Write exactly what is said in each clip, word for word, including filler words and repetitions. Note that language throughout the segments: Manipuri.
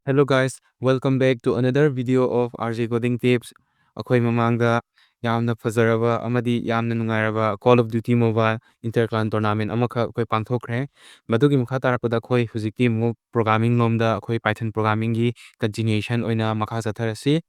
Hello guys, welcome back to another video of R J Coding Tips. ꯑꯩꯈꯣꯏ ꯃꯃꯥꯡꯗ ꯌꯥꯝꯅ ꯐꯖꯔꯕ ꯑꯃꯗꯤ ꯌꯥꯝꯅ ꯅꯨꯡꯉꯥꯏꯔꯕ Call of Duty Mobile Interclan Tournament ꯑꯃꯈꯛ ꯑꯩꯈꯣꯏ ꯄꯥꯡꯊꯣꯛꯈ꯭ꯔꯦ꯫ ꯃꯗꯨꯒꯤ ꯃꯈꯥ ꯇꯥꯔꯛꯄꯗ ꯑꯩꯈꯣꯏ ꯍꯧꯖꯤꯛꯇꯤ ꯑꯃꯨꯛ programming ꯂꯣꯝꯗ ꯑꯩꯈꯣꯏ Python programmingꯒꯤ continuation ꯑꯣꯏꯅ ꯃꯈꯥ ꯆꯠꯊꯔꯁꯤ꯫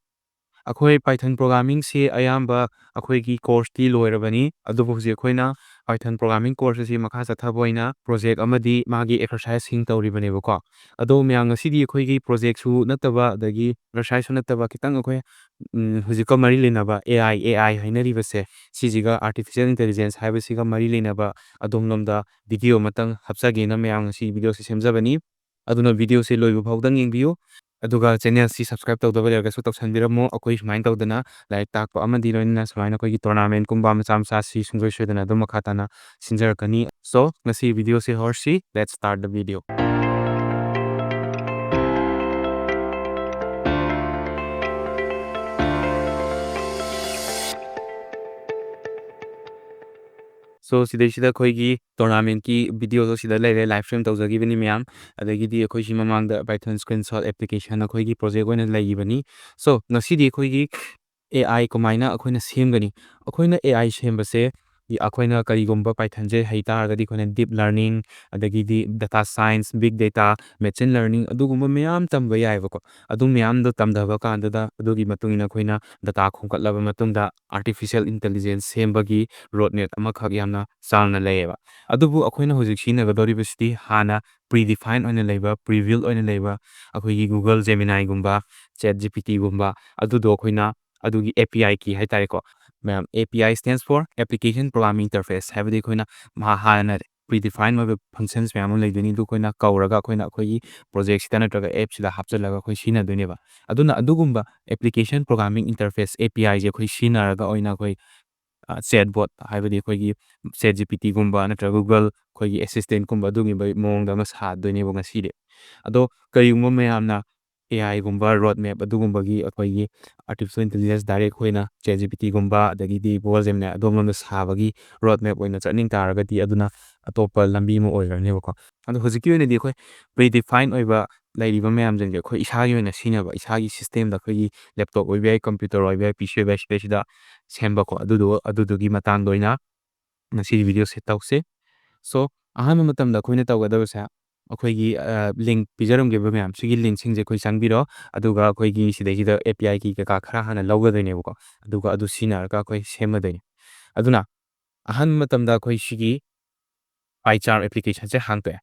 ꯑꯩꯈꯣꯏ Python programmingꯁꯤ ꯑꯌꯥꯝꯕ ꯑꯩꯈꯣꯏꯒꯤ courseꯇꯤ ꯂꯣꯏꯔꯕꯅꯤ, ꯑꯗꯨꯕꯨ ꯍꯧꯖꯤꯛ ꯑꯩꯈꯣꯏꯅ Python programming course ꯑꯁꯤ ꯃꯈꯥ ꯆꯠꯊꯕ ꯑꯣꯏꯅ project ꯑꯃꯗꯤ ꯃꯥꯒꯤ exerciseꯁꯤꯡ ꯇꯧꯔꯤꯕꯅꯦꯕꯀꯣ꯫ ꯑꯗꯣ ꯃꯌꯥꯝ, ꯉꯁꯤꯗꯤ ꯑꯩꯈꯣꯏꯒꯤ projectꯁꯨ ꯅꯠꯇꯕ ꯑꯗꯒꯤ exerciseꯁꯨ ꯅꯠꯇꯕ ꯈꯤꯇꯪ ꯑꯩꯈꯣꯏ, ꯎꯝ, ꯍꯧꯖꯤꯛꯀ ꯃꯔꯤ ꯂꯩꯅꯕ A I, A I ꯍꯥꯏꯅꯔꯤꯕꯁꯦ, ꯁꯤꯁꯤꯒ artificial intelligence ꯍꯥꯏꯕꯁꯤꯒ ꯃꯔꯤ ꯂꯩꯅꯕ ꯑꯗꯣꯝꯂꯣꯝꯗ video ꯑꯃꯇꯪ ꯍꯥꯞꯆꯒꯦꯅ ꯃꯌꯥꯝ ꯉꯁꯤ videoꯁꯤ ꯁꯦꯝꯖꯕꯅꯤ꯫ ꯑꯗꯨꯅ videoꯁꯤ ꯂꯣꯏꯕ ꯐꯥꯎꯗꯪ ꯌꯦꯡꯕꯤꯌꯨ꯫ ꯑꯗꯨꯒ channelꯁꯤ subscribe ꯇꯧꯗꯕ ꯂꯩꯔꯒꯁꯨ ꯇꯧꯁꯟꯕꯤꯔꯝꯃꯣ꯫ ꯑꯩꯈꯣꯏ ꯁꯨꯃꯥꯏꯅ ꯇꯧꯗꯅ ꯂꯥꯏꯔꯤꯛ ꯇꯥꯛꯄ ꯑꯃꯗꯤ ꯂꯣꯏꯅꯅ ꯁꯨꯃꯥꯏꯅ ꯑꯩꯈꯣꯏꯒꯤ tournamentꯀꯨꯝꯕ ꯃꯆꯥ ꯃꯆꯥꯁꯤ ꯁꯨꯡꯁꯣꯏ ꯁꯣꯏꯗꯅ ꯑꯗꯨꯝ ꯃꯈꯥ ꯇꯥꯅ ꯁꯤꯟꯖꯔꯛꯀꯅꯤ꯫ So, ꯉꯁꯤ videoꯁꯤ ꯍꯧꯔꯁꯤ꯫ Let's start the video. So, ꯁꯤꯗꯩꯁꯤꯗ ꯑꯩꯈꯣꯏꯒꯤ tournamentꯀꯤ videoꯗꯣ ꯁꯤꯗ ꯂꯩꯔꯦ, live stream ꯇꯧꯖꯈꯤꯕꯅꯤ ꯃꯌꯥꯝ꯫ ꯑꯗꯒꯤꯗꯤ ꯑꯩꯈꯣꯏ ꯁꯤ ꯃꯃꯥꯡꯗ Python screenshot application ꯑꯩꯈꯣꯏꯒꯤ project ꯑꯣꯏꯅ ꯂꯩꯈꯤꯕꯅꯤ꯫ So, ꯉꯁꯤꯗꯤ ꯑꯩꯈꯣꯏꯒꯤ A I ꯀꯃꯥꯏꯅ ꯑꯩꯈꯣꯏꯅ ꯁꯦꯝꯒꯅꯤ? ꯑꯩꯈꯣꯏꯅ A I ꯁꯦꯝꯕꯁꯦ, ꯏ-, ꯑꯩꯈꯣꯏꯅ ꯀꯔꯤꯒꯨꯝꯕ Pythonꯁꯦ ꯍꯩ ꯇꯥꯔꯒꯗꯤ ꯑꯩꯈꯣꯏꯅ deep learning, ꯑꯗꯒꯤꯗꯤ data science, big data, machine learning ꯑꯗꯨꯒꯨꯝꯕ ꯃꯌꯥꯝ ꯇꯝꯕ ꯌꯥꯏꯑꯕꯀꯣ꯫ ꯑꯗꯨ ꯃꯌꯥꯝꯗꯣ ꯇꯝꯊꯕ ꯀꯥꯟꯗꯨꯗ ꯑꯗꯨꯒꯤ ꯃꯇꯨꯡ ꯏꯟꯅ ꯑꯩꯈꯣꯏꯅ data ꯈꯣꯝꯒꯠꯂꯕ ꯃꯇꯨꯡꯗ artificial intelligence ꯁꯦꯝꯕꯒꯤ road map ꯑꯃꯈꯛ ꯌꯥꯝꯅ ꯆꯥꯎꯅ ꯂꯩꯌꯦꯕ꯫ ꯑꯗꯨꯕꯨ ꯑꯩꯈꯣꯏꯅ ꯍꯧꯖꯤꯛ ꯁꯤꯖꯤꯟꯅꯒꯗꯧꯔꯤꯕꯁꯤꯗꯤ ꯍꯥꯟꯅ predefined ꯑꯣꯏꯅ ꯂꯩꯕ, pre-built ꯑꯣꯏꯅ ꯂꯩꯕ ꯑꯩꯈꯣꯏꯒꯤ Google Geminiꯒꯨꯝꯕ, ChatGPTꯒꯨꯝꯕ ꯑꯗꯨꯗꯣ ꯑꯩꯈꯣꯏꯅ ꯑꯗꯨꯒꯤ A P I key ꯍꯥꯏꯇꯥꯔꯦꯀꯣ꯫ ꯃꯌꯥꯝ, A P I stands for Application Programming Interface, ꯍꯥꯏꯕꯗꯤ ꯑꯩꯈꯣꯏꯅ ꯃꯥ ꯍꯥꯟꯅ predefined ꯑꯣꯏꯕ functions ꯃꯌꯥꯝ ꯑꯃ ꯂꯩꯗꯣꯏꯅꯤ, ꯑꯗꯨ ꯑꯩꯈꯣꯏꯅ ꯀꯧꯔꯒ ꯑꯩꯈꯣꯏꯅ ꯑꯩꯈꯣꯏꯒꯤ projectꯁꯤꯗ ꯅꯠꯇ꯭ꯔꯒ appꯁꯤꯗ ꯍꯥꯞꯆꯤꯜꯂꯒ ꯑꯩꯈꯣꯏ ꯁꯤꯖꯤꯟꯅꯗꯣꯏꯅꯦꯕ꯫ ꯑꯗꯨꯅ ꯑꯗꯨꯒꯨꯝꯕ Application Programming Interface, A P Iꯁꯦ ꯑꯩꯈꯣꯏ ꯁꯤꯖꯤꯟꯅꯔꯒ ꯑꯣꯏꯅ ꯑꯩꯈꯣꯏ, ꯑ, chatbot, ꯍꯥꯏꯕꯗꯤ ꯑꯩꯈꯣꯏꯒꯤ ChatGPTꯒꯨꯝꯕ ꯅꯠꯇ꯭ꯔꯒ Google ꯑꯩꯈꯣꯏꯒꯤ assistantꯀꯨꯝꯕ ꯑꯗꯨꯒꯨꯝꯕ ꯃꯑꯣꯡꯗ ꯑꯃ ꯁꯥꯗꯣꯏꯅꯦꯕ ꯉꯁꯤꯗꯤ꯫ ꯑꯗꯣ ꯀꯔꯤꯒꯨꯝꯕ ꯃꯌꯥꯝꯅ A Iꯒꯨꯝꯕ road map ꯑꯗꯨꯒꯨꯝꯕꯒꯤ ꯑꯩꯈꯣꯏꯒꯤ artificial intelligence direct ꯑꯣꯏꯅ ChatGPTꯒꯨꯝꯕ ꯑꯗꯒꯤꯗꯤ Google Gemini ꯑꯗꯣꯝꯂꯣꯝꯗ ꯁꯥꯕꯒꯤ road map ꯑꯣꯏꯅ ꯆꯠꯅꯤꯡ ꯇꯥꯔꯒꯗꯤ ꯑꯗꯨꯅ ꯑꯇꯣꯞꯄ ꯂꯝꯕꯤ ꯑꯃ ꯑꯣꯏꯈ꯭ꯔꯅꯦꯕꯀꯣ꯫ ꯑꯗꯣ ꯍꯧꯖꯤꯛꯀꯤ ꯑꯣꯏꯅꯗꯤ ꯑꯩꯈꯣꯏ predefined ꯑꯣꯏꯕ ꯂꯩꯔꯤꯕ ꯃꯌꯥꯝꯁꯤꯡꯁꯦ ꯑꯩꯈꯣꯏ ꯏꯁꯥꯒꯤ ꯑꯣꯏꯅ ꯁꯤꯖꯤꯟꯅꯕ, ꯏꯁꯥꯒꯤ system ꯗ ꯑꯩꯈꯣꯏꯒꯤ laptop ꯑꯣꯏꯕ ꯌꯥꯏ, computer ꯑꯣꯏꯕ ꯌꯥꯏ, P C ꯑꯣꯏꯕ ꯌꯥꯏ, ꯁꯤꯗꯩꯁꯤꯗ ꯁꯦꯝꯕꯀꯣ꯫ ꯑꯗꯨꯗꯣ, ꯑꯗꯨꯗꯨꯒꯤ ꯃꯇꯥꯡꯗ ꯑꯣꯏꯅ ꯉꯁꯤꯒꯤ video ꯁꯦ ꯇꯧꯁꯦ꯫ So, ꯑꯍꯥꯟꯕ ꯃꯇꯝꯗ ꯑꯩꯈꯣꯏꯅ ꯇꯧꯒꯗꯕꯁꯦ, ꯑꯩꯈꯣꯏꯒꯤ, ꯑ, link ꯄꯤꯖꯔꯝꯈꯤꯕ ꯃꯌꯥꯝ ꯁꯤꯒꯤ link ꯁꯤꯡꯁꯦ ꯑꯩꯈꯣꯏ ꯆꯪꯕꯤꯔꯣ, ꯑꯗꯨꯒ ꯑꯩꯈꯣꯏꯒꯤ ꯁꯤꯗꯩꯁꯤꯗ A P I key ꯀꯩꯀꯥ ꯈꯔ ꯍꯥꯟꯅ ꯂꯧꯒꯗꯣꯏꯅꯦꯕꯀꯣ, ꯑꯗꯨꯒ ꯑꯗꯨ ꯁꯤꯖꯤꯟꯅꯔꯒ ꯑꯩꯈꯣꯏ ꯁꯦꯝꯃꯗꯣꯏꯅꯦ꯫ ꯑꯗꯨꯅ ꯑꯍꯥꯟꯕ ꯃꯇꯝꯗ ꯑꯩꯈꯣꯏ ꯁꯤꯒꯤ PyCharm application ꯁꯦ ꯍꯥꯡꯇꯣꯛꯑꯦ꯫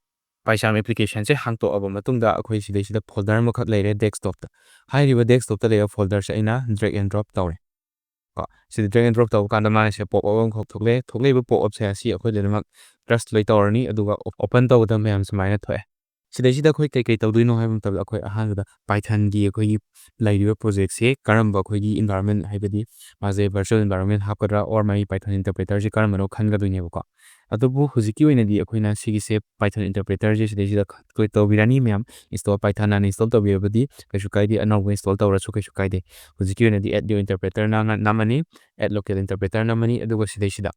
PyCharm application ꯁꯦ ꯍꯥꯡꯇꯣꯛꯑꯕ ꯃꯇꯨꯡꯗ ꯑꯩꯈꯣꯏ ꯁꯤꯗꯩꯁꯤꯗ folder ꯑꯃꯈꯛ ꯂꯩꯔꯦ desktop ꯇ꯫ ꯍꯥꯏꯔꯤꯕ desktop ꯇ ꯂꯩꯕ folder ꯁꯦ ꯑꯩꯅ drag and drop ꯇꯧꯔꯦ꯫ ꯀꯣ, ꯁꯤꯗ drag and drop ꯇꯧꯕ ꯀꯥꯟꯗ ꯃꯥꯅ ꯁꯦ pop up ꯑꯃꯈꯛ ꯊꯣꯛꯂꯛꯑꯦ꯫ ꯊꯣꯛꯂꯛꯏꯕ pop up ꯁꯦ ꯑꯁꯤ ꯑꯩꯈꯣꯏ ꯂꯣꯏꯅꯃꯛ trust ꯂꯣꯏ ꯇꯧꯔꯅꯤ, ꯑꯗꯨꯒ open ꯇꯧꯕꯗ ꯃꯌꯥꯝ ꯁꯨꯃꯥꯏꯅ ꯊꯣꯛꯑꯦ꯫ ꯁꯤꯗꯩꯁꯤꯗ ꯑꯩꯈꯣꯏ ꯀꯩꯀꯩ ꯇꯧꯗꯣꯏꯅꯣ ꯍꯥꯏꯕ ꯃꯇꯝꯗ, ꯑꯩꯈꯣꯏ ꯑꯍꯥꯟꯕꯗ Python ꯒꯤ ꯑꯩꯈꯣꯏꯒꯤ ꯂꯩꯔꯤꯕ project ꯁꯦ ꯀꯔꯝꯕ ꯑꯩꯈꯣꯏꯒꯤ environment, ꯍꯥꯏꯕꯗꯤ ꯃꯥꯁꯦ virtual environment ꯍꯥꯞꯀꯗ꯭ꯔꯥ, or ꯃꯥꯒꯤ Python interpreter ꯁꯦ ꯀꯔꯝꯕꯅꯣ ꯈꯟꯒꯗꯣꯏꯅꯦꯕꯀꯣ꯫ ꯑꯗꯨꯕꯨ ꯍꯧꯖꯤꯛꯀꯤ ꯑꯣꯏꯅꯗꯤ ꯑꯩꯈꯣꯏꯅ ꯁꯤꯒꯤꯁꯦ Python interpreter ꯁꯦ ꯁꯤꯗꯩꯁꯤꯗ ꯑꯩꯈꯣꯏ ꯇꯧꯕꯤꯔꯅꯤ ꯃꯌꯥꯝ꯫ Install, Python ꯍꯥꯟꯅ install ꯇꯧꯕꯤꯔꯕꯗꯤ ꯀꯩꯁꯨ ꯀꯥꯏꯗꯦ, ꯑꯅꯧꯕ install ꯇꯧꯔꯁꯨ ꯀꯩꯁꯨ ꯀꯥꯏꯗꯦ꯫ ꯍꯧꯖꯤꯛꯀꯤ ꯑꯣꯏꯅꯗꯤ add new interpreter ꯅ-, ꯅꯝꯃꯅꯤ, add local interpreter ꯅꯝꯃꯅꯤ, ꯑꯗꯨꯒ ꯁꯤꯗꯩꯁꯤꯗ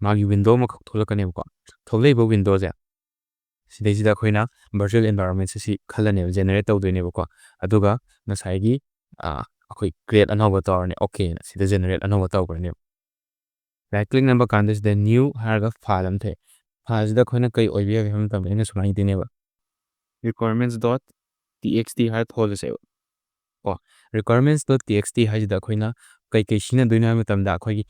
ꯃꯥꯒꯤ window ꯑꯃꯈꯛ ꯊꯣꯛꯂꯛꯀꯅꯦꯕꯀꯣ꯫ ꯊꯣꯛꯂꯛꯏꯕ window ꯁꯦ ꯁꯤꯗꯩꯁꯤꯗ ꯑꯩꯈꯣꯏꯅ virtual environment ꯁꯦ ꯁꯤ ꯈꯜꯂꯅꯦꯕ, generate ꯇꯧꯗꯣꯏꯅꯦꯕꯀꯣ꯫ ꯑꯗꯨꯒ ꯉꯁꯥꯏꯒꯤ, ꯑ, ꯑꯩꯈꯣꯏ create ꯑꯅꯧꯕ ꯇꯧꯔꯅꯤ, OK ꯅ ꯁꯤꯗ generate ꯑꯅꯧꯕ ꯇꯧꯈ꯭ꯔꯅꯦꯕ꯫ Right click ꯅꯝꯕ ꯀꯥꯟꯗ ꯁꯤꯗ new ꯍꯥꯏꯔꯒ file ꯑꯃ ꯊꯣꯛꯑꯦ꯫ File ꯁꯤꯗ ꯑꯩꯈꯣꯏꯅ ꯀꯩ ꯑꯣꯏꯕ ꯌꯥꯒꯦ ꯍꯥꯏꯕ ꯃꯇꯝꯗ ꯑꯩꯅ ꯁꯨꯃꯥꯏꯅ ꯏꯗꯣꯏꯅꯦꯕ, requirements dot T X T ꯍꯥꯏꯔ ꯊꯣꯜꯂꯁꯦꯕ꯫ ꯀꯣ, requirements dot T X T ꯍꯥꯏꯁꯤꯗ ꯑꯩꯈꯣꯏꯅ ꯀꯩꯀꯩ ꯁꯤꯖꯤꯟꯅꯗꯣꯏꯅꯣ ꯍꯥꯏꯕ ꯃꯇꯝꯗ, ꯑꯩꯈꯣꯏꯒꯤ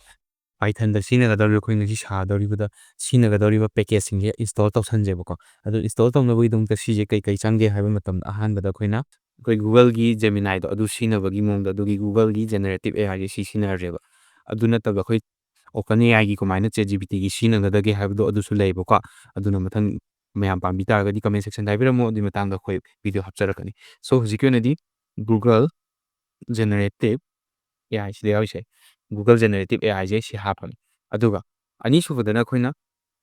Python ꯗ ꯁꯤꯖꯤꯟꯅꯒꯗꯧꯔꯤꯕ, ꯑꯩꯈꯣꯏ ꯉꯁꯤ ꯁꯥꯗꯧꯔꯤꯕꯗ ꯁꯤꯖꯤꯟꯅꯒꯗꯧꯔꯤꯕ package ꯁꯤꯡꯁꯦ install ꯇꯧꯁꯟꯁꯦꯕꯀꯣ꯫ ꯑꯗꯨ install ꯇꯧꯅꯕꯒꯤꯗꯃꯛꯇ ꯁꯤꯁꯦ ꯀꯩꯀꯩ ꯆꯪꯒꯦ ꯍꯥꯏꯕ ꯃꯇꯝꯗ, ꯑꯍꯥꯟꯕꯗ ꯑꯩꯈꯣꯏꯅ ꯑꯩꯈꯣꯏ Google ꯒꯤ Gemini ꯗꯣ ꯑꯗꯨ ꯁꯤꯖꯤꯟꯅꯕꯒꯤ ꯃꯑꯣꯡꯗ, ꯑꯗꯨꯒꯤ Google ꯒꯤ generative A I ꯁꯦ ꯁꯤ ꯁꯤꯖꯤꯟꯅꯔꯁꯦꯕ꯫ ꯑꯗꯨ ꯅꯠꯇꯕ ꯑꯩꯈꯣꯏ OpenAI ꯒꯤ ꯀꯃꯥꯏꯅ ChatGPT ꯒꯤ ꯁꯤꯖꯤꯟꯅꯒꯗꯒꯦ ꯍꯥꯏꯕꯗꯣ ꯑꯗꯨꯁꯨ ꯂꯩꯌꯦꯕꯀꯣ꯫ ꯑꯗꯨꯅ ꯃꯊꯪ ꯃꯌꯥꯝ ꯄꯥꯝꯕꯤ ꯇꯥꯔꯒꯗꯤ comment section ꯗ ꯍꯥꯏꯕꯤꯔꯝꯃꯣ, ꯑꯗꯨꯒꯤ ꯃꯇꯥꯡꯗ ꯑꯩꯈꯣꯏ video ꯍꯥꯞꯆꯔꯛꯀꯅꯤ꯫ So, ꯍꯧꯖꯤꯛꯀꯤ ꯑꯣꯏꯅꯗꯤ Google Generative A I ꯁꯤꯗ ꯌꯥꯎꯔꯤꯁꯦ, Google Generative A I ꯁꯦ ꯁꯤ ꯍꯥꯞꯄꯅꯤ꯫ ꯑꯗꯨꯒ ꯑꯅꯤꯁꯨꯕꯗꯅ ꯑꯩꯈꯣꯏꯅ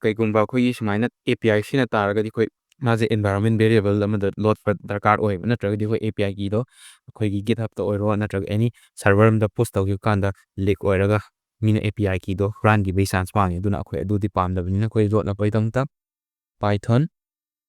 ꯀꯩꯒꯨꯝꯕ ꯑꯩꯈꯣꯏꯒꯤ ꯁꯨꯃꯥꯏꯅ A P I ꯁꯤꯖꯤꯟꯅ ꯇꯥꯔꯒꯗꯤ, ꯑꯩꯈꯣꯏ ꯃꯥꯁꯦ environment variable ꯑꯃꯗ ꯂꯣꯠꯄ ꯗꯔꯀꯥꯔ ꯑꯣꯏꯌꯦꯕ, ꯅꯠꯇ꯭ꯔꯒꯗꯤ ꯑꯩꯈꯣꯏ A P I key ꯗꯣ ꯑꯩꯈꯣꯏꯒꯤ GitHub ꯇ ꯑꯣꯏꯔꯣ ꯅꯠꯇ꯭ꯔꯒ any server ꯑꯃꯗ push ꯇꯧꯈꯤꯕ ꯀꯥꯟꯗ leak ꯑꯣꯏꯔꯒ ꯃꯤꯅ A P I key ꯗꯣ ꯍꯨꯔꯥꯟꯈꯤꯕꯒꯤ chance ꯋꯥꯡꯉꯦ꯫ ꯑꯗꯨꯅ ꯑꯩꯈꯣꯏ ꯑꯗꯨꯗꯤ ꯄꯥꯝꯗꯕꯅꯤꯅ ꯑꯩꯈꯣꯏ ꯂꯣꯠꯅꯕꯒꯤꯗꯃꯛꯇ Python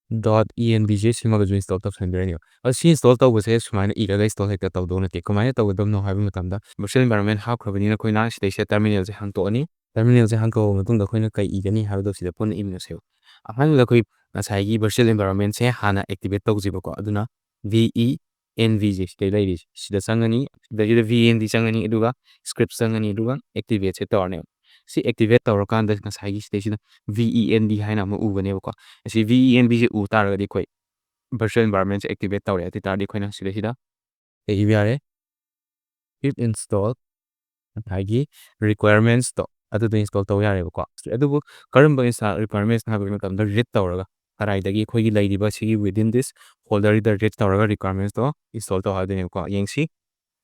dot env ꯁꯦ ꯁꯤꯃꯒꯁꯨ install ꯇꯧꯁꯟꯕꯤꯔꯅꯦꯕ꯫ ꯑꯗꯣ ꯁꯤ install ꯇꯧꯕꯁꯦ ꯁꯨꯃꯥꯏꯅ ꯏꯔꯒ install ꯍꯦꯛꯇ ꯇꯧꯗꯧ ꯅꯠꯇꯦ꯫ ꯀꯃꯥꯏꯅ ꯇꯧꯒꯗꯕꯅꯣ ꯍꯥꯏꯕ ꯃꯇꯝꯗ virtual environment ꯍꯥꯞꯈ꯭ꯔꯕꯅꯤꯅ ꯑꯩꯈꯣꯏꯅ ꯁꯤꯗꯩꯁꯤꯗ terminal ꯁꯦ ꯍꯥꯡꯇꯣꯛꯑꯅꯤ꯫ Terminal ꯁꯦ ꯍꯥꯡꯇꯣꯛꯑꯕ ꯃꯇꯨꯡꯗ ꯑꯩꯈꯣꯏꯅ ꯀꯩ ꯏꯒꯅꯤ ꯍꯥꯏꯕꯗꯣ ꯁꯤꯗ ꯄꯨꯟꯅ ꯏꯃꯤꯟꯅꯁꯦꯕ꯫ ꯑꯍꯥꯟꯕꯗ ꯑꯩꯈꯣꯏ ꯉꯁꯥꯏꯒꯤ virtual environment ꯁꯦ ꯍꯥꯟꯅ activate ꯇꯧꯁꯦꯕꯀꯣ꯫ ꯑꯗꯨꯅ venv ꯁꯦ ꯁꯤꯗ ꯂꯩꯔꯤꯁꯦ ꯁꯤꯗ ꯆꯪꯉꯅꯤ꯫ ꯁꯤꯗꯩꯁꯤꯗ venv ꯆꯪꯉꯅꯤ, ꯑꯗꯨꯒ script ꯆꯪꯉꯅꯤ, ꯑꯗꯨꯒ activate ꯁꯦ ꯇꯧꯔꯅꯦꯕ꯫ ꯁꯤ activate ꯇꯧꯔꯀꯥꯟꯗ ꯉꯁꯥꯏꯒꯤ ꯁꯤꯗꯩꯁꯤꯗ venv ꯍꯥꯏꯅ ꯑꯃ ꯎꯒꯅꯦꯕꯀꯣ꯫ ꯑꯁꯤ venv ꯁꯦ ꯎ ꯇꯥꯔꯒꯗꯤ ꯑꯩꯈꯣꯏ virtual environment ꯁꯦ activate ꯇꯧꯔꯦ꯫ ꯑꯗꯨ ꯑꯣꯏ ꯇꯥꯔꯗꯤ ꯑꯩꯈꯣꯏꯅ ꯁꯤꯗꯩꯁꯤꯗ ꯀꯩ ꯏꯕ ꯌꯥꯔꯦ? Pip install ꯉꯁꯥꯏꯒꯤ requirements ꯇꯣ ꯑꯗꯨꯗꯣ install ꯇꯧ ꯌꯥꯔꯦꯕꯀꯣ꯫ ꯑꯗꯨꯕꯨ ꯀꯔꯝꯕ insta-, requirements ꯍꯥꯏꯕꯒꯤ ꯃꯇꯝꯗ read ꯇꯧꯔꯒ ꯀꯗꯥꯏꯗꯒꯤ ꯑꯩꯈꯣꯏꯒꯤ ꯂꯩꯔꯤꯕ ꯁꯤꯒꯤ within this folder the read ꯇꯧꯔꯒ requirements ꯇꯣ install ꯇꯧ ꯍꯥꯏꯗꯣꯏꯅꯦꯕꯀꯣ꯫ ꯌꯦꯡꯁꯤ꯫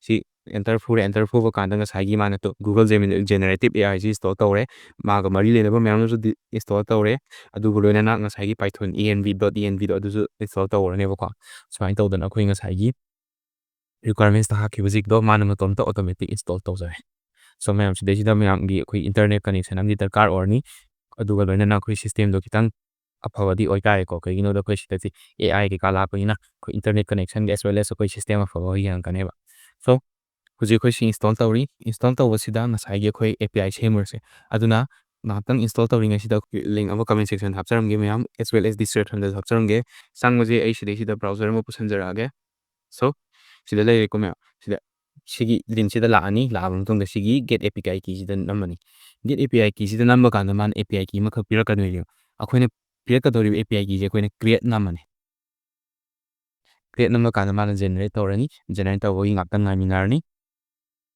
ꯁꯤ enter ꯐꯨꯔꯦ꯫ Enter ꯐꯨꯕ ꯀꯥꯟꯗ ꯉꯁꯥꯏꯒꯤ ꯃꯥꯅ two Google Gemini Generative A I ꯁꯤ install ꯇꯧꯔꯦ꯫ ꯃꯥꯒ ꯃꯔꯤ ꯂꯩꯅꯕ ꯃꯌꯥꯝ ꯑꯃꯁꯨ ꯗꯤ-, install ꯇꯧꯔꯦ꯫ ꯑꯗꯨꯒ ꯂꯣꯏꯅꯅ ꯉꯁꯥꯏꯒꯤ Python env dot env ꯗꯣ ꯑꯗꯨꯁꯨ install ꯇꯧꯔꯅꯦꯕꯀꯣ꯫ ꯁꯨꯃꯥꯏꯅ ꯇꯧꯗꯅ ꯑꯩꯈꯣꯏ ꯉꯁꯥꯏꯒꯤ requirements ꯇ ꯍꯥꯞꯈꯤꯕꯁꯤꯡꯗꯣ ꯃꯥꯅ ꯃꯇꯣꯝꯇ automatic install ꯇꯧꯖꯔꯦ꯫ So ꯃꯌꯥꯝ ꯁꯤꯗꯩꯁꯤꯗ ꯃꯌꯥꯝꯒꯤ ꯑꯩꯈꯣꯏ internet connection ꯑꯃꯗꯤ ꯗꯔꯀꯥꯔ ꯑꯣꯏꯔꯅꯤ꯫ ꯑꯗꯨꯒ ꯂꯣꯏꯅꯅ ꯑꯩꯈꯣꯏ system ꯗꯣ ꯈꯤꯇꯪ ꯑꯐꯕꯗꯤ ꯑꯣꯏꯇꯥꯔꯦꯀꯣ꯫ ꯀꯩꯒꯤꯅꯣꯗ ꯑꯩꯈꯣꯏ ꯁꯤꯗꯗꯤ A I ꯀꯩꯀꯥ ꯂꯥꯛꯄꯅꯤꯅ ꯑꯩꯈꯣꯏ internet connection ꯒ as well as ꯑꯩꯈꯣꯏ system ꯑꯐꯕ ꯌꯦꯡꯉꯛꯀꯅꯦꯕ꯫ So ꯍꯧꯖꯤꯛ ꯑꯩꯈꯣꯏ ꯁꯤ install ꯇꯧꯔꯤ꯫ Install ꯇꯧꯕꯁꯤꯗ ꯉꯁꯥꯏꯒꯤ ꯑꯩꯈꯣꯏ A P I ꯁꯦꯝꯃꯨꯔꯁꯦ꯫ ꯑꯗꯨꯅ ꯉꯥꯏꯍꯥꯛꯇꯪ install ꯇꯧꯔꯤꯉꯩꯁꯤꯗ link ꯑꯃ comment section ꯗ ꯍꯥꯞꯆꯔꯝꯒꯦ ꯃꯌꯥꯝ, as well as description ꯗꯁꯨ ꯍꯥꯞꯆꯔꯝꯒꯦ꯫ ꯆꯪꯕꯁꯦ ꯑꯩ ꯁꯤꯗꯩꯁꯤꯗ browser ꯑꯃ ꯄꯨꯁꯟꯖꯔꯛꯑꯒꯦ꯫ So ꯁꯤꯗ ꯂꯩꯔꯦꯀꯣ ꯃꯌꯥꯝ꯫ ꯁꯤꯗ ꯁꯤꯒꯤ link ꯁꯤꯗ ꯂꯥꯛꯑꯅꯤ꯫ ꯂꯥꯛꯑꯕ ꯃꯇꯨꯡꯗ ꯁꯤꯒꯤ get A P I key ꯁꯤꯗ ꯅꯝꯃꯅꯤ꯫ Get A P I key ꯁꯤꯗ ꯅꯝꯕ ꯀꯥꯟꯗ ꯃꯥꯅ A P I key ꯑꯃꯈꯛ ꯄꯤꯔꯛꯀꯗꯣꯏꯅꯦꯕ꯫ ꯑꯩꯈꯣꯏꯅ ꯄꯤꯔꯛꯀꯗꯧꯔꯤꯕ A P I key ꯁꯦ ꯑꯩꯈꯣꯏꯅ create ꯅꯝꯃꯅꯤ꯫ Create ꯅꯝꯕ ꯀꯥꯟꯗ ꯃꯥꯅ generate ꯇꯧꯔꯅꯤ꯫ Generate ꯇꯧꯕꯒꯤ ꯉꯥꯛꯇꯪ ꯉꯥꯏꯃꯤꯟꯅꯔꯅꯤ꯫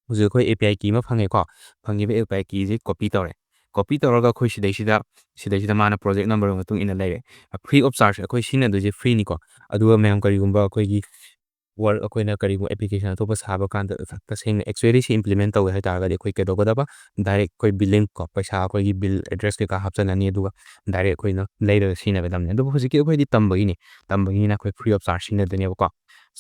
ꯍꯧꯖꯤꯛ ꯑꯩꯈꯣꯏ A P I key ꯑꯃ ꯐꯪꯉꯦꯀꯣ꯫ ꯐꯪꯉꯤꯕ A P I key say copy ꯇꯧꯔꯦ꯫ Copy ꯇꯧꯔꯒ ꯑꯩꯈꯣꯏ ꯁꯤꯗꯩꯁꯤꯗ, ꯁꯤꯗꯩꯁꯤꯗ ꯃꯥꯅ project number ꯃꯇꯨꯡ ꯏꯟꯅ ꯂꯩꯔꯦ꯫ Free of charge ꯑꯩꯈꯣꯏ ꯁꯤꯖꯤꯟꯅꯗꯣꯏꯁꯦ free ꯅꯤꯀꯣ꯫ ꯑꯗꯨꯒ ꯃꯌꯥꯝ ꯀꯔꯤꯒꯨꯝꯕ ꯑꯩꯈꯣꯏꯒꯤ work ꯑꯩꯈꯣꯏꯅ ꯀꯔꯤꯒꯨꯝꯕ application ꯑꯇꯣꯞꯄ ꯁꯥꯕ ꯀꯥꯟꯗ ꯇꯁꯦꯡꯅ actually ꯁꯤ implement ꯇꯧꯒꯦ ꯍꯥꯏ ꯇꯥꯔꯒꯗꯤ ꯑꯩꯈꯣꯏ ꯀꯩꯗꯧꯒꯗꯕ? Direct ꯑꯩꯈꯣꯏ billing ꯀꯣ, ꯄꯩꯁꯥ ꯑꯩꯈꯣꯏꯒꯤ bill address ꯀꯩꯀꯥ ꯍꯥꯞꯆꯤꯜꯂꯅꯤ, ꯑꯗꯨꯒ direct ꯑꯩꯈꯣꯏꯅ ꯂꯩꯔꯒ ꯁꯤꯖꯤꯟꯅꯒꯗꯕꯅꯤ꯫ ꯑꯗꯨꯕꯨ ꯍꯧꯖꯤꯛꯀꯤ ꯑꯩꯈꯣꯏꯗꯤ ꯇꯝꯕꯒꯤꯅꯤ, ꯇꯝꯕꯒꯤꯅꯤꯅ ꯑꯩꯈꯣꯏ free of charge ꯁꯤꯖꯤꯟꯅꯗꯣꯏꯅꯦꯕꯀꯣ꯫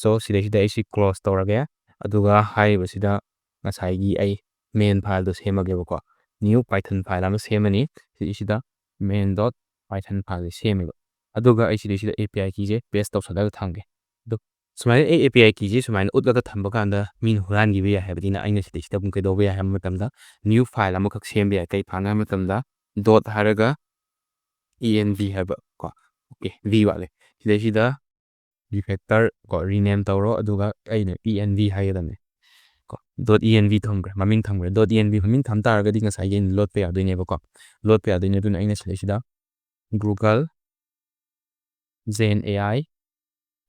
So ꯁꯤꯗꯩꯁꯤꯗ ꯑꯩ ꯁꯤ close ꯇꯧꯔꯒꯦ꯫ ꯑꯗꯨꯒ ꯍꯥꯏꯔꯤꯕꯁꯤꯗ ꯉꯁꯥꯏꯒꯤ ꯑꯩ main file ꯗꯣ ꯁꯦꯝꯃꯒꯦꯕꯀꯣ꯫ New Python file ꯑꯃ ꯁꯦꯝꯃꯅꯤ꯫ ꯁꯤꯁꯤꯗ main dot Python file ꯁꯦ ꯁꯦꯝꯃꯦꯕ꯫ ꯑꯗꯨꯒ ꯑꯩ ꯁꯤꯗꯩꯁꯤꯗ API keyꯁꯦ paste ꯇꯧꯁꯜꯂꯒ ꯊꯝꯒꯦ꯫ ꯑꯗꯣ ꯁꯨꯃꯥꯏꯅ ꯑꯩ API keyꯁꯦ ꯁꯨꯃꯥꯏꯅ ꯎꯠꯂꯒ ꯊꯝꯕ ꯀꯥꯟꯗ ꯃꯤꯅ ꯍꯨꯔꯥꯟꯈꯤꯕ ꯌꯥꯏ ꯍꯥꯏꯕꯅꯤꯅ ꯑꯩꯅ ꯁꯤꯗꯩꯁꯤꯗ ꯑꯃꯨꯛ ꯀꯩꯗꯧꯕ ꯌꯥꯏ ꯍꯥꯏꯕ ꯃꯇꯝꯗ new file ꯑꯃꯈꯛ ꯁꯦꯝꯕ ꯌꯥꯏ꯫ ꯀꯩ file ꯍꯥꯏꯕ ꯃꯇꯝꯗ dot ꯍꯥꯏꯔꯒ env ꯍꯥꯏꯕ ꯀꯣ, okay, v ꯋꯥꯠꯂꯦ꯫ ꯁꯤꯗꯩꯁꯤꯗ refactor ꯀꯣ, rename ꯇꯧꯔꯣ, ꯑꯗꯨꯒ ꯑꯩꯅ env ꯍꯥꯏꯒꯗꯕꯅꯦ ꯀꯣ꯫ Dot env ꯊꯝꯈ꯭ꯔꯦ, ꯃꯃꯤꯡ ꯊꯝꯈ꯭ꯔꯦ꯫ Dot env ꯃꯃꯤꯡ ꯊꯝ ꯇꯥꯔꯒꯗꯤ ꯉꯁꯥꯏꯒꯤ ꯑꯩꯅ ꯂꯣꯠꯄ ꯌꯥꯗꯣꯏꯅꯦꯕꯀꯣ, ꯂꯣꯠꯄ ꯌꯥꯗꯣꯏꯅꯦ꯫ ꯑꯗꯨꯅ ꯑꯩꯅ ꯁꯤꯗꯩꯁꯤꯗ Google Gen AI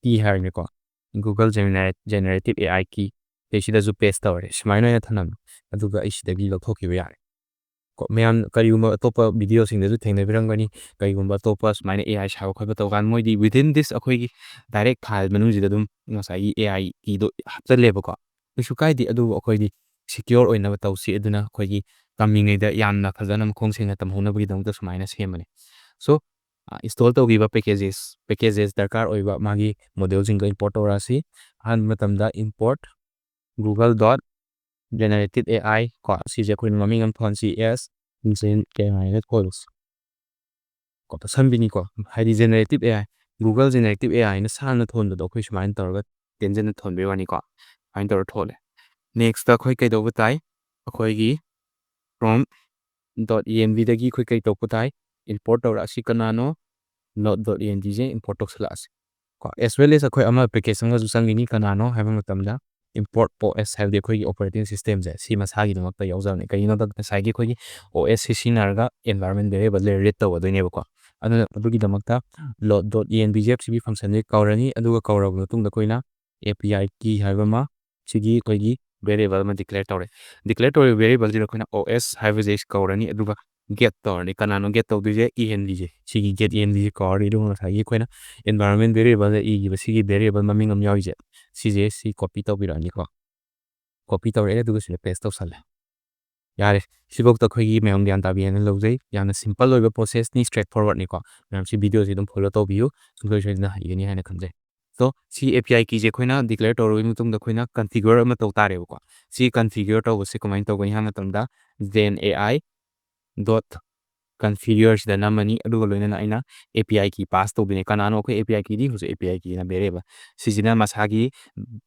key ꯍꯥꯏꯔꯅꯤꯀꯣ, Google Generative AI key ꯁꯤꯗꯩꯁꯤꯗꯁꯨ paste ꯇꯧꯔꯦ꯫ ꯁꯨꯃꯥꯏꯅ ꯑꯣꯏꯅ ꯊꯝꯂꯝꯃꯦ꯫ ꯑꯗꯨꯒ ꯑꯩ ꯁꯤꯗꯒꯤ ꯂꯧꯊꯣꯛꯈꯤꯕ ꯌꯥꯔꯦ ꯀꯣ꯫ ꯃꯌꯥꯝ ꯀꯔꯤꯒꯨꯝꯕ ꯑꯇꯣꯞꯄ videoꯁꯤꯡꯗꯁꯨ ꯊꯦꯡꯅꯕꯤꯔꯝꯒꯅꯤ, ꯀꯔꯤꯒꯨꯝꯕ ꯑꯇꯣꯞꯄ ꯁꯨꯃꯥꯏꯅ AI ꯁꯥꯕ ꯈꯣꯠꯄ ꯇꯧꯀꯥꯟꯗ ꯃꯣꯏꯗꯤ within this ꯑꯩꯈꯣꯏꯒꯤ direct file ꯃꯅꯨꯡꯁꯤꯗ ꯑꯗꯨꯝ ꯉꯁꯥꯏꯒꯤ AI keyꯗꯣ ꯍꯥꯞꯆꯜꯂꯦꯕꯀꯣ꯫ ꯀꯩꯁꯨ ꯀꯥꯏꯗꯦ, ꯑꯗꯨꯕꯨ ꯑꯩꯈꯣꯏꯗꯤ secure ꯑꯣꯏꯅꯕ ꯇꯧꯁꯤ꯫ ꯑꯗꯨꯅ ꯑꯩꯈꯣꯏꯒꯤ ꯇꯝꯃꯤꯉꯩꯗ ꯌꯥꯝꯅ ꯐꯖꯅ ꯃꯈꯣꯡ ꯁꯦꯡꯅ ꯇꯝꯍꯧꯅꯕꯒꯤꯗꯃꯛꯇ ꯁꯨꯃꯥꯏꯅ ꯁꯦꯝꯕꯅꯦ꯫ So, ꯑ, install ꯇꯧꯈꯤꯕ packages, packages ꯗꯔꯀꯥꯔ ꯑꯣꯏꯕ ꯃꯥꯒꯤ modelꯁꯤꯡꯗꯣ import ꯇꯧꯔꯛꯑꯁꯤ꯫ ꯑꯍꯥꯟꯕ ꯃꯇꯝꯗ import Google dot generative AI ꯀꯣ, ꯁꯤꯁꯦ ꯑꯩꯈꯣꯏꯅ ꯃꯃꯤꯡ ꯑꯃ ꯊꯣꯟꯁꯤ, as Gen AI ꯍꯥꯏꯅ ꯊꯣꯜꯂꯁꯤ ꯀꯣ, ꯇꯞꯁꯟꯕꯤꯅꯤꯀꯣ꯫ ꯍꯥꯏꯗꯤ generative AI, Google generative AIꯅ ꯁꯥꯡꯅ ꯊꯣꯟꯕꯗꯣ ꯑꯩꯈꯣꯏ ꯁꯨꯃꯥꯏꯅ ꯇꯧꯔꯒ ꯇꯦꯟꯖꯟꯅ ꯊꯣꯟꯕꯩ ꯋꯥꯅꯤꯀꯣ꯫ ꯁꯨꯃꯥꯏꯅ ꯇꯧꯔ ꯊꯣꯛꯂꯦ꯫ Nextꯇ ꯑꯩꯈꯣꯏ ꯀꯩꯗꯧꯕ ꯇꯥꯏ? ꯑꯩꯈꯣꯏꯒꯤ prompt dot envꯗꯒꯤ ꯑꯩꯈꯣꯏ ꯀꯩ ꯇꯧꯔꯛꯄ ꯇꯥꯏ? Import ꯇꯧꯔꯛꯑꯁꯤ ꯀꯅꯥꯅꯣ? Load dot envꯁꯦ import ꯇꯧꯁꯜꯂꯛꯑꯁꯤ ꯀꯣ꯫ As well as ꯑꯩꯈꯣꯏ ꯑꯃ package ꯑꯃꯒꯁꯨ ꯆꯪꯈꯤꯅꯤ꯫ ꯀꯅꯥꯅꯣ ꯍꯥꯏꯕ ꯃꯇꯝꯗ import OS ꯍꯥꯏꯕꯗꯤ ꯑꯩꯈꯣꯏꯒꯤ operating systemꯁꯦ ꯁꯤ ꯃꯁꯥꯒꯤꯗꯃꯛꯇ ꯌꯥꯎꯖꯕꯅꯤ꯫ ꯀꯩꯒꯤꯅꯣꯗ ꯉꯁꯥꯏꯒꯤ ꯑꯩꯈꯣꯏꯒꯤ OS ꯁꯤ ꯁꯤꯖꯤꯟꯅꯔꯒ environment variableꯁꯦ read ꯇꯧꯒꯗꯣꯏꯅꯦꯕꯀꯣ꯫ ꯑꯗꯨꯅ ꯑꯗꯨꯒꯤꯗꯃꯛꯇ load dot envscp functionꯁꯦ ꯀꯧꯔꯅꯤ꯫ ꯑꯗꯨꯒ ꯀꯧꯔꯕ ꯃꯇꯨꯡꯗ ꯑꯩꯈꯣꯏꯅ API key ꯍꯥꯏꯕ ꯑꯃ ꯁꯤꯒꯤ ꯑꯩꯈꯣꯏꯒꯤ variable ꯑꯃ declare ꯇꯧꯔꯦ꯫ Declare ꯇꯧꯔꯤꯕ variableꯁꯤꯗ ꯑꯩꯈꯣꯏꯅ OS ꯍꯥꯏꯕꯁꯦ ꯀꯧꯔꯅꯤ꯫ ꯑꯗꯨꯒ get ꯇꯧꯔꯅꯤ꯫ ꯀꯅꯥꯅꯣ get ꯇꯧꯗꯣꯏꯁꯦ? Envꯁꯦ꯫ ꯁꯤꯒꯤ get envꯁꯦ ꯀꯧꯔꯅꯤ꯫ ꯑꯗꯨꯒ ꯉꯁꯥꯏꯒꯤ ꯑꯩꯈꯣꯏꯅ environment variableꯗ ꯏꯈꯤꯕ ꯁꯤꯒꯤ variable ꯃꯃꯤꯡ ꯑꯃ ꯌꯥꯎꯔꯤꯁꯦ, ꯁꯤꯁꯦ ꯁꯤ copy ꯇꯧꯕꯤꯔꯛꯑꯅꯤꯀꯣ꯫ Copy ꯇꯧꯔꯛꯑꯦ, ꯑꯗꯨꯒ ꯁꯤꯗ paste ꯇꯧꯁꯜꯂꯦ꯫ ꯌꯥꯔꯦ, ꯁꯤꯐꯧꯗ ꯑꯩꯈꯣꯏꯒꯤ ꯃꯌꯥꯝ ꯒ꯭ꯌꯥꯟ ꯇꯥꯕꯤꯌꯦꯅ ꯂꯧꯖꯩ꯫ ꯌꯥꯝꯅ simple ꯑꯣꯏꯕ processꯅꯤ, straightforwardꯅꯤꯀꯣ꯫ ꯃꯌꯥꯝ ꯁꯤ videoꯁꯤ ꯑꯗꯨꯝ follow ꯇꯧꯕꯤꯌꯨ, ꯁꯨꯡꯁꯣꯏ ꯁꯣꯏꯗꯅ ꯍꯩꯒꯅꯤ ꯍꯥꯏꯅ ꯈꯟꯖꯩ꯫ So, ꯁꯤ API keyꯁꯦ ꯑꯩꯈꯣꯏꯅ declare ꯇꯧꯔꯕ ꯃꯇꯨꯡꯗ ꯑꯩꯈꯣꯏꯅ configure ꯑꯃ ꯇꯧ ꯇꯥꯔꯦꯕꯀꯣ꯫ ꯁꯤ configure ꯇꯧꯕꯁꯦ ꯀꯃꯥꯏꯅ ꯇꯧꯒꯅꯤ ꯍꯥꯏꯕ ꯃꯇꯝꯗ, Gen AI dot configure ꯁꯤꯗ ꯅꯝꯃꯅꯤ꯫ ꯑꯗꯨꯒ ꯂꯣꯏꯅꯅ ꯑꯩꯅ API key pass ꯇꯧꯗꯣꯏꯅꯦ꯫ ꯀꯅꯥꯅꯣ ꯑꯩꯈꯣꯏ API key ꯗꯤ? ꯍꯧꯖꯤꯛ API key ꯅ variable꯫ ꯁꯤꯁꯤꯅ ꯃꯁꯥꯒꯤ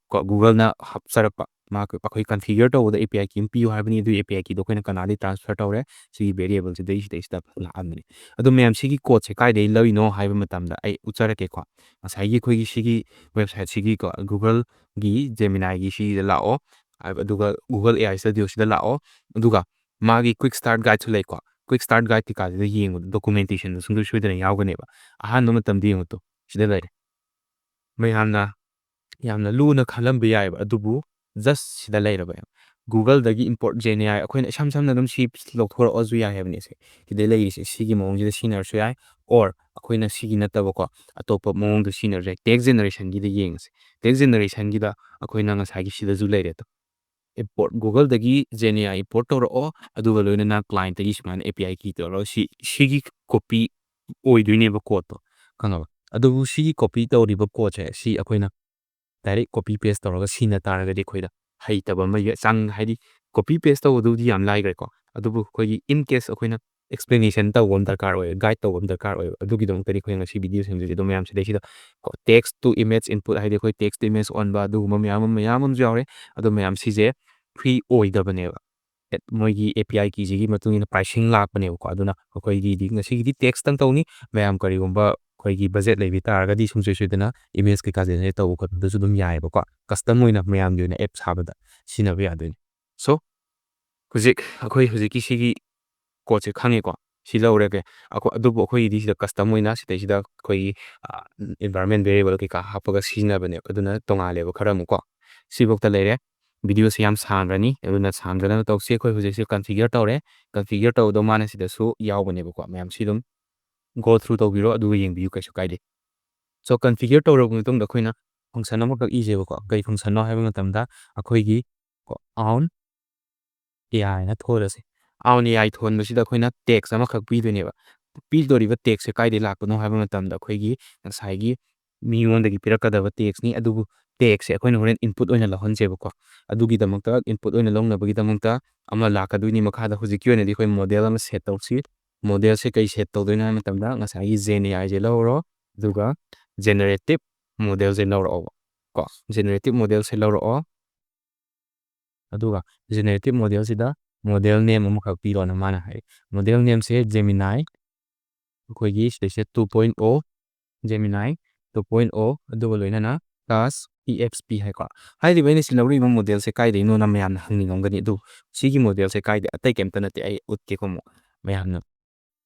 ꯀꯣ, Google ꯅ ꯍꯥꯞꯆꯔꯛꯄ, ꯃꯥ, ꯑꯩꯈꯣꯏ configure ꯇꯧꯕꯗ API key ꯑꯃ ꯄꯤꯌꯨ ꯍꯥꯏꯕꯅꯤ꯫ ꯑꯗꯨꯒꯤ API key ꯗꯣ ꯑꯩꯈꯣꯏꯅ ꯀꯅꯥꯗꯒꯤ transfer ꯇꯧꯔꯦ? ꯁꯤꯒꯤ variable ꯁꯤꯗꯩ ꯁꯤꯗꯩꯁꯤꯗ ꯂꯥꯛꯑꯝꯕꯅꯤ꯫ ꯑꯗꯣ ꯃꯌꯥꯝ, ꯁꯤꯒꯤ code ꯁꯦ ꯀꯥꯏꯗꯒꯤ ꯂꯧꯔꯤꯅꯣ ꯍꯥꯏꯕ ꯃꯇꯝꯗ ꯑꯩ ꯎꯠꯆꯔꯛꯀꯦꯀꯣ꯫ ꯉꯁꯥꯏꯒꯤ ꯑꯩꯈꯣꯏꯒꯤ ꯁꯤꯒꯤ website ꯁꯤꯒꯤꯀꯣ, Google ꯒꯤ Gemini ꯒꯤ ꯁꯤꯗ ꯂꯥꯛꯑꯣ꯫ ꯑꯗꯨꯒ Google AI Studio ꯁꯤꯗ ꯂꯥꯛꯑꯣ꯫ ꯑꯗꯨꯒ ꯃꯥꯒꯤ quick start guide ꯁꯨ ꯂꯩꯀꯣ꯫ Quick start guide ꯀꯩꯀꯥꯁꯤꯗ ꯌꯦꯡꯕꯗ documentation ꯗ ꯁꯨꯡꯁꯣꯏ ꯁꯣꯏꯗꯅ ꯌꯥꯎꯒꯅꯦꯕ꯫ ꯑꯍꯥꯟꯕ ꯃꯇꯝꯗ ꯌꯦꯡꯉꯨ ꯇꯨ, ꯁꯤꯗ ꯂꯩꯔꯦ꯫ ꯃꯌꯥꯝꯅ ꯌꯥꯝꯅ ꯂꯨꯅ ꯈꯜꯂꯝꯕ ꯌꯥꯏꯑꯕ, ꯑꯗꯨꯕꯨ just ꯁꯤꯗ ꯂꯩꯔꯕ꯫ Google ꯗꯒꯤ import Gen AI, ꯑꯩꯈꯣꯏꯅ ꯏꯁꯝ ꯁꯝꯅ ꯑꯗꯨꯝ ꯁꯤ ꯂꯧꯊꯣꯔꯛꯑꯁꯨ ꯌꯥꯏ ꯍꯥꯏꯕꯅꯤ꯫ ꯁꯦ, ꯁꯤꯗ ꯂꯩꯔꯤꯁꯦ ꯁꯤꯒꯤ ꯃꯑꯣꯡꯁꯤꯗ ꯁꯤꯖꯤꯟꯅꯔꯁꯨ ꯌꯥꯏ, or ꯑꯩꯈꯣꯏꯅ ꯁꯤꯒꯤ ꯅꯠꯇꯕꯀꯣ, ꯑꯇꯣꯞꯄ ꯃꯑꯣꯡꯗ ꯁꯤꯖꯤꯟꯅꯔꯁꯨ ꯌꯥꯏ꯫ Text generation ꯒꯤꯗ ꯌꯦꯡꯉꯁꯦ꯫ Text generation ꯒꯤꯗ ꯑꯩꯈꯣꯏꯅ ꯉꯁꯥꯏꯒꯤ ꯁꯤꯗꯁꯨ ꯂꯩꯔꯦ꯫ Import, Google ꯗꯒꯤ Gen AI import ꯇꯧꯔꯛꯑꯣ, ꯑꯗꯨꯒ ꯂꯣꯏꯅꯅ client ꯇꯒꯤ ꯁꯨꯃꯥꯏꯅ API key ꯇꯧꯔꯛꯑꯣ꯫ ꯁꯤ, ꯁꯤꯒꯤ copy ꯑꯣꯏꯗꯣꯏꯅꯦꯕ code ꯇꯣ, ꯈꯪꯉꯕ? ꯑꯗꯨꯕꯨ ꯁꯤꯒꯤ copy ꯇꯧꯔꯤꯕ code ꯁꯦ, ꯁꯤ ꯑꯩꯈꯣꯏꯅ direct copy paste ꯇꯧꯔꯒ ꯁꯤꯖꯤꯟꯅ ꯇꯥꯔꯒꯗꯤ ꯑꯩꯈꯣꯏꯗ ꯍꯩꯇꯕ ꯑꯃ ꯌ-, ꯆꯪ-, ꯍꯥꯏꯗꯤ copy paste ꯇꯧꯕꯗꯨꯕꯨꯗꯤ ꯌꯥꯝ ꯂꯥꯏꯈ꯭ꯔꯦꯀꯣ, ꯑꯗꯨꯕꯨ ꯑꯩꯈꯣꯏꯒꯤ in case ꯑꯩꯈꯣꯏꯅ explanation ꯇꯧꯕ ꯑꯃ ꯗꯔꯀꯥꯔ ꯑꯣꯏ, guide ꯇꯧꯕ ꯑꯃ ꯗꯔꯀꯥꯔ ꯑꯣꯏꯕ, ꯑꯗꯨꯒꯤꯗꯃꯛꯇꯗꯤ ꯑꯩꯈꯣꯏ ꯉꯁꯤ video ꯁꯦꯝꯗꯣꯏꯁꯦ꯫ ꯑꯗꯣ ꯃꯌꯥꯝ ꯁꯤꯗꯩꯁꯤꯗ ꯀꯣ, text to image input, ꯍꯥꯏꯗꯤ ꯑꯩꯈꯣꯏ text to image ꯑꯣꯟꯕ, ꯑꯗꯨꯒꯨꯝꯕ ꯃꯌꯥꯝ ꯑꯃ, ꯃꯌꯥꯝ ꯑꯃꯁꯨ ꯌꯥꯎꯔꯦ꯫ ꯑꯗꯣ ꯃꯌꯥꯝ ꯁꯤꯁꯦ free ꯑꯣꯏꯗꯕꯅꯦꯕ꯫ ꯑꯦ, ꯃꯣꯏꯒꯤ API key ꯁꯤꯒꯤ ꯃꯇꯨꯡ ꯏꯟꯅ pricing ꯂꯥꯛꯄꯅꯦꯕꯀꯣ꯫ ꯑꯗꯨꯅ ꯑꯩꯈꯣꯏꯒꯤꯗꯤ ꯉꯁꯤꯒꯤꯗꯤ text ꯇꯪ ꯇꯧꯅꯤ꯫ ꯃꯌꯥꯝ ꯀꯔꯤꯒꯨꯝꯕ ꯑꯩꯈꯣꯏꯒꯤ budget ꯂꯩꯕ ꯇꯥꯔꯒꯗꯤ ꯁꯨꯡꯁꯣꯏ ꯁꯣꯏꯗꯅ image ꯀꯩꯀꯥ generate ꯇꯧꯕ ꯈꯣꯠꯄꯗꯁꯨ ꯑꯗꯨꯝ ꯌꯥꯏꯑꯕꯀꯣ꯫ Custom ꯑꯣꯏꯅ ꯃꯌꯥꯝꯒꯤ ꯑꯣꯏꯅ app ꯁꯥꯕꯗ ꯁꯤꯖꯤꯟꯅꯕ ꯌꯥꯗꯣꯏꯅꯤ꯫ So, ꯍꯧꯖꯤꯛ ꯑꯩꯈꯣꯏ ꯍꯧꯖꯤꯛꯀꯤ ꯁꯤꯒꯤ code ꯁꯦ ꯈꯪꯉꯦꯀꯣ꯫ ꯁꯤ ꯂꯧꯔꯒꯦ꯫ ꯑꯩꯈꯣꯏ, ꯑꯗꯨꯕꯨ ꯑꯩꯈꯣꯏꯒꯤꯗꯤ ꯁꯤꯗ custom ꯑꯣꯏꯅ ꯁꯤꯗꯩꯁꯤꯗ ꯑꯩꯈꯣꯏꯒꯤ, ꯑ, environment variable ꯀꯩꯀꯥ ꯍꯥꯞꯄꯒ ꯁꯤꯖꯤꯟꯅꯕꯅꯦꯕ꯫ ꯑꯗꯨꯅ ꯇꯣꯉꯥꯜꯂꯦꯕ ꯈꯔ ꯑꯃꯨꯛꯀꯣ꯫ ꯁꯤꯐꯧꯗ ꯂꯩꯔꯦ꯫ Video ꯁꯦ ꯌꯥꯝ ꯁꯥꯡꯈ꯭ꯔꯅꯤ꯫ ꯑꯗꯨꯅ ꯁꯥꯡꯗꯅꯕ ꯇꯧꯁꯤ꯫ ꯑꯩꯈꯣꯏ ꯍꯧꯖꯤꯛꯁꯦ configure ꯇꯧꯔꯦ꯫ Configure ꯇꯧꯕꯗꯣ ꯃꯥꯅ ꯁꯤꯗꯁꯨ ꯌꯥꯎꯕꯅꯦꯕꯀꯣ꯫ ꯃꯌꯥꯝ ꯁꯤ ꯑꯗꯨꯝ go through ꯇꯧꯕꯤꯔꯣ, ꯑꯗꯨꯒ ꯌꯦꯡꯕꯤꯌꯨ, ꯀꯩꯁꯨ ꯀꯥꯏꯗꯦ꯫ So, configure ꯇꯧꯔꯕ ꯃꯇꯨꯡꯗ ꯑꯩꯈꯣꯏꯅ function ꯑꯃꯈꯛ ꯏꯁꯦꯕꯀꯣ꯫ ꯀꯩ function ꯅꯣ ꯍꯥꯏꯕ ꯃꯇꯝꯗ ꯑꯩꯈꯣꯏꯒꯤ own AI ꯍꯥꯏꯅ ꯊꯣꯜꯂꯁꯤ꯫ Own AI ꯊꯣꯟꯕꯁꯤꯗ ꯑꯩꯈꯣꯏꯅ text ꯑꯃꯈꯛ ꯄꯤꯗꯣꯏꯅꯦꯕ꯫ ꯄꯤꯗꯣꯔꯤꯕ text ꯁꯦ ꯀꯥꯏꯗꯩ ꯂꯥꯛꯄꯅꯣ ꯍꯥꯏꯕ ꯃꯇꯝꯗ ꯑꯩꯈꯣꯏꯒꯤ ꯉꯁꯥꯏꯒꯤ ꯃꯤꯉꯣꯟꯗꯒꯤ ꯄꯤꯔꯛꯀꯗꯕ text ꯅꯤ꯫ ꯑꯗꯨꯕꯨ text ꯁꯦ ꯑꯩꯈꯣꯏꯅ ꯍꯣꯔꯦꯟ input ꯑꯣꯏꯅ ꯂꯧꯍꯟꯁꯦꯕꯀꯣ꯫ ꯑꯗꯨꯒꯤꯗꯃꯛꯇ, input ꯑꯣꯏꯅ ꯂꯧꯅꯕꯒꯤꯗꯃꯛꯇ ꯑꯃ ꯂꯥꯛꯀꯗꯣꯏꯅꯤ꯫ ꯃꯈꯥꯗ ꯍꯧꯖꯤꯛꯀꯤ ꯑꯣꯏꯅꯗꯤ ꯑꯩꯈꯣꯏ model ꯑꯃ set ꯇꯧꯁꯤ꯫ ꯃꯣꯗꯦꯜꯁꯦ ꯀꯩ ꯁꯦꯠ ꯇꯧꯗꯣꯏꯅꯣ ꯍꯥꯏꯕ ꯃꯇꯝꯗ ꯉꯁꯥꯏꯒꯤ Gen AI ꯁꯦ ꯂꯧꯔꯣ, ꯑꯗꯨꯒ ꯖꯦꯅꯦꯔꯦꯇꯤꯞ ꯃꯣꯗꯦꯜꯁꯦ ꯂꯧꯔꯛꯑꯣꯕ ꯀꯣ꯫ ꯖꯦꯅꯦꯔꯦꯇꯤꯞ ꯃꯣꯗꯦꯜꯁꯦ ꯂꯧꯔꯛꯑꯣ, ꯑꯗꯨꯒ ꯖꯦꯅꯦꯔꯦꯇꯤꯞ ꯃꯣꯗꯦꯜꯁꯤꯗ ꯃꯣꯗꯦꯜ ꯅꯦꯝ ꯑꯃꯈꯛ ꯄꯤꯔꯣꯅ ꯃꯥꯅ ꯍꯥꯏ꯫ ꯃꯣꯗꯦꯜ ꯅꯦꯝꯁꯦ Gemini, ꯑꯩꯈꯣꯏꯒꯤ ꯁꯤꯗꯩꯁꯤꯗ two point O, Gemini two point O, ꯑꯗꯨꯒ ꯂꯣꯏꯅꯅ Class P X P ꯍꯥꯏꯀꯣ꯫ ꯍꯥꯏꯔꯤꯕ ꯑꯩꯅ ꯁꯤ ꯂꯧꯔꯤꯕ ꯃꯣꯗꯦꯜꯁꯦ ꯀꯥꯏꯗꯩꯅꯣꯅ ꯃꯌꯥꯝꯅ ꯍꯪꯅꯤꯡꯉꯝꯒꯅꯤ, ꯑꯗꯨ ꯁꯤꯒꯤ ꯃꯣꯗꯦꯜꯁꯦ ꯀꯥꯏꯗꯩ, ꯑꯇꯩ ꯀꯩꯝꯇ ꯅꯠꯇꯦ, ꯑꯩ ꯎꯠꯀꯦꯀꯣ ꯑꯃꯨꯛ ꯃꯌꯥꯝꯅ꯫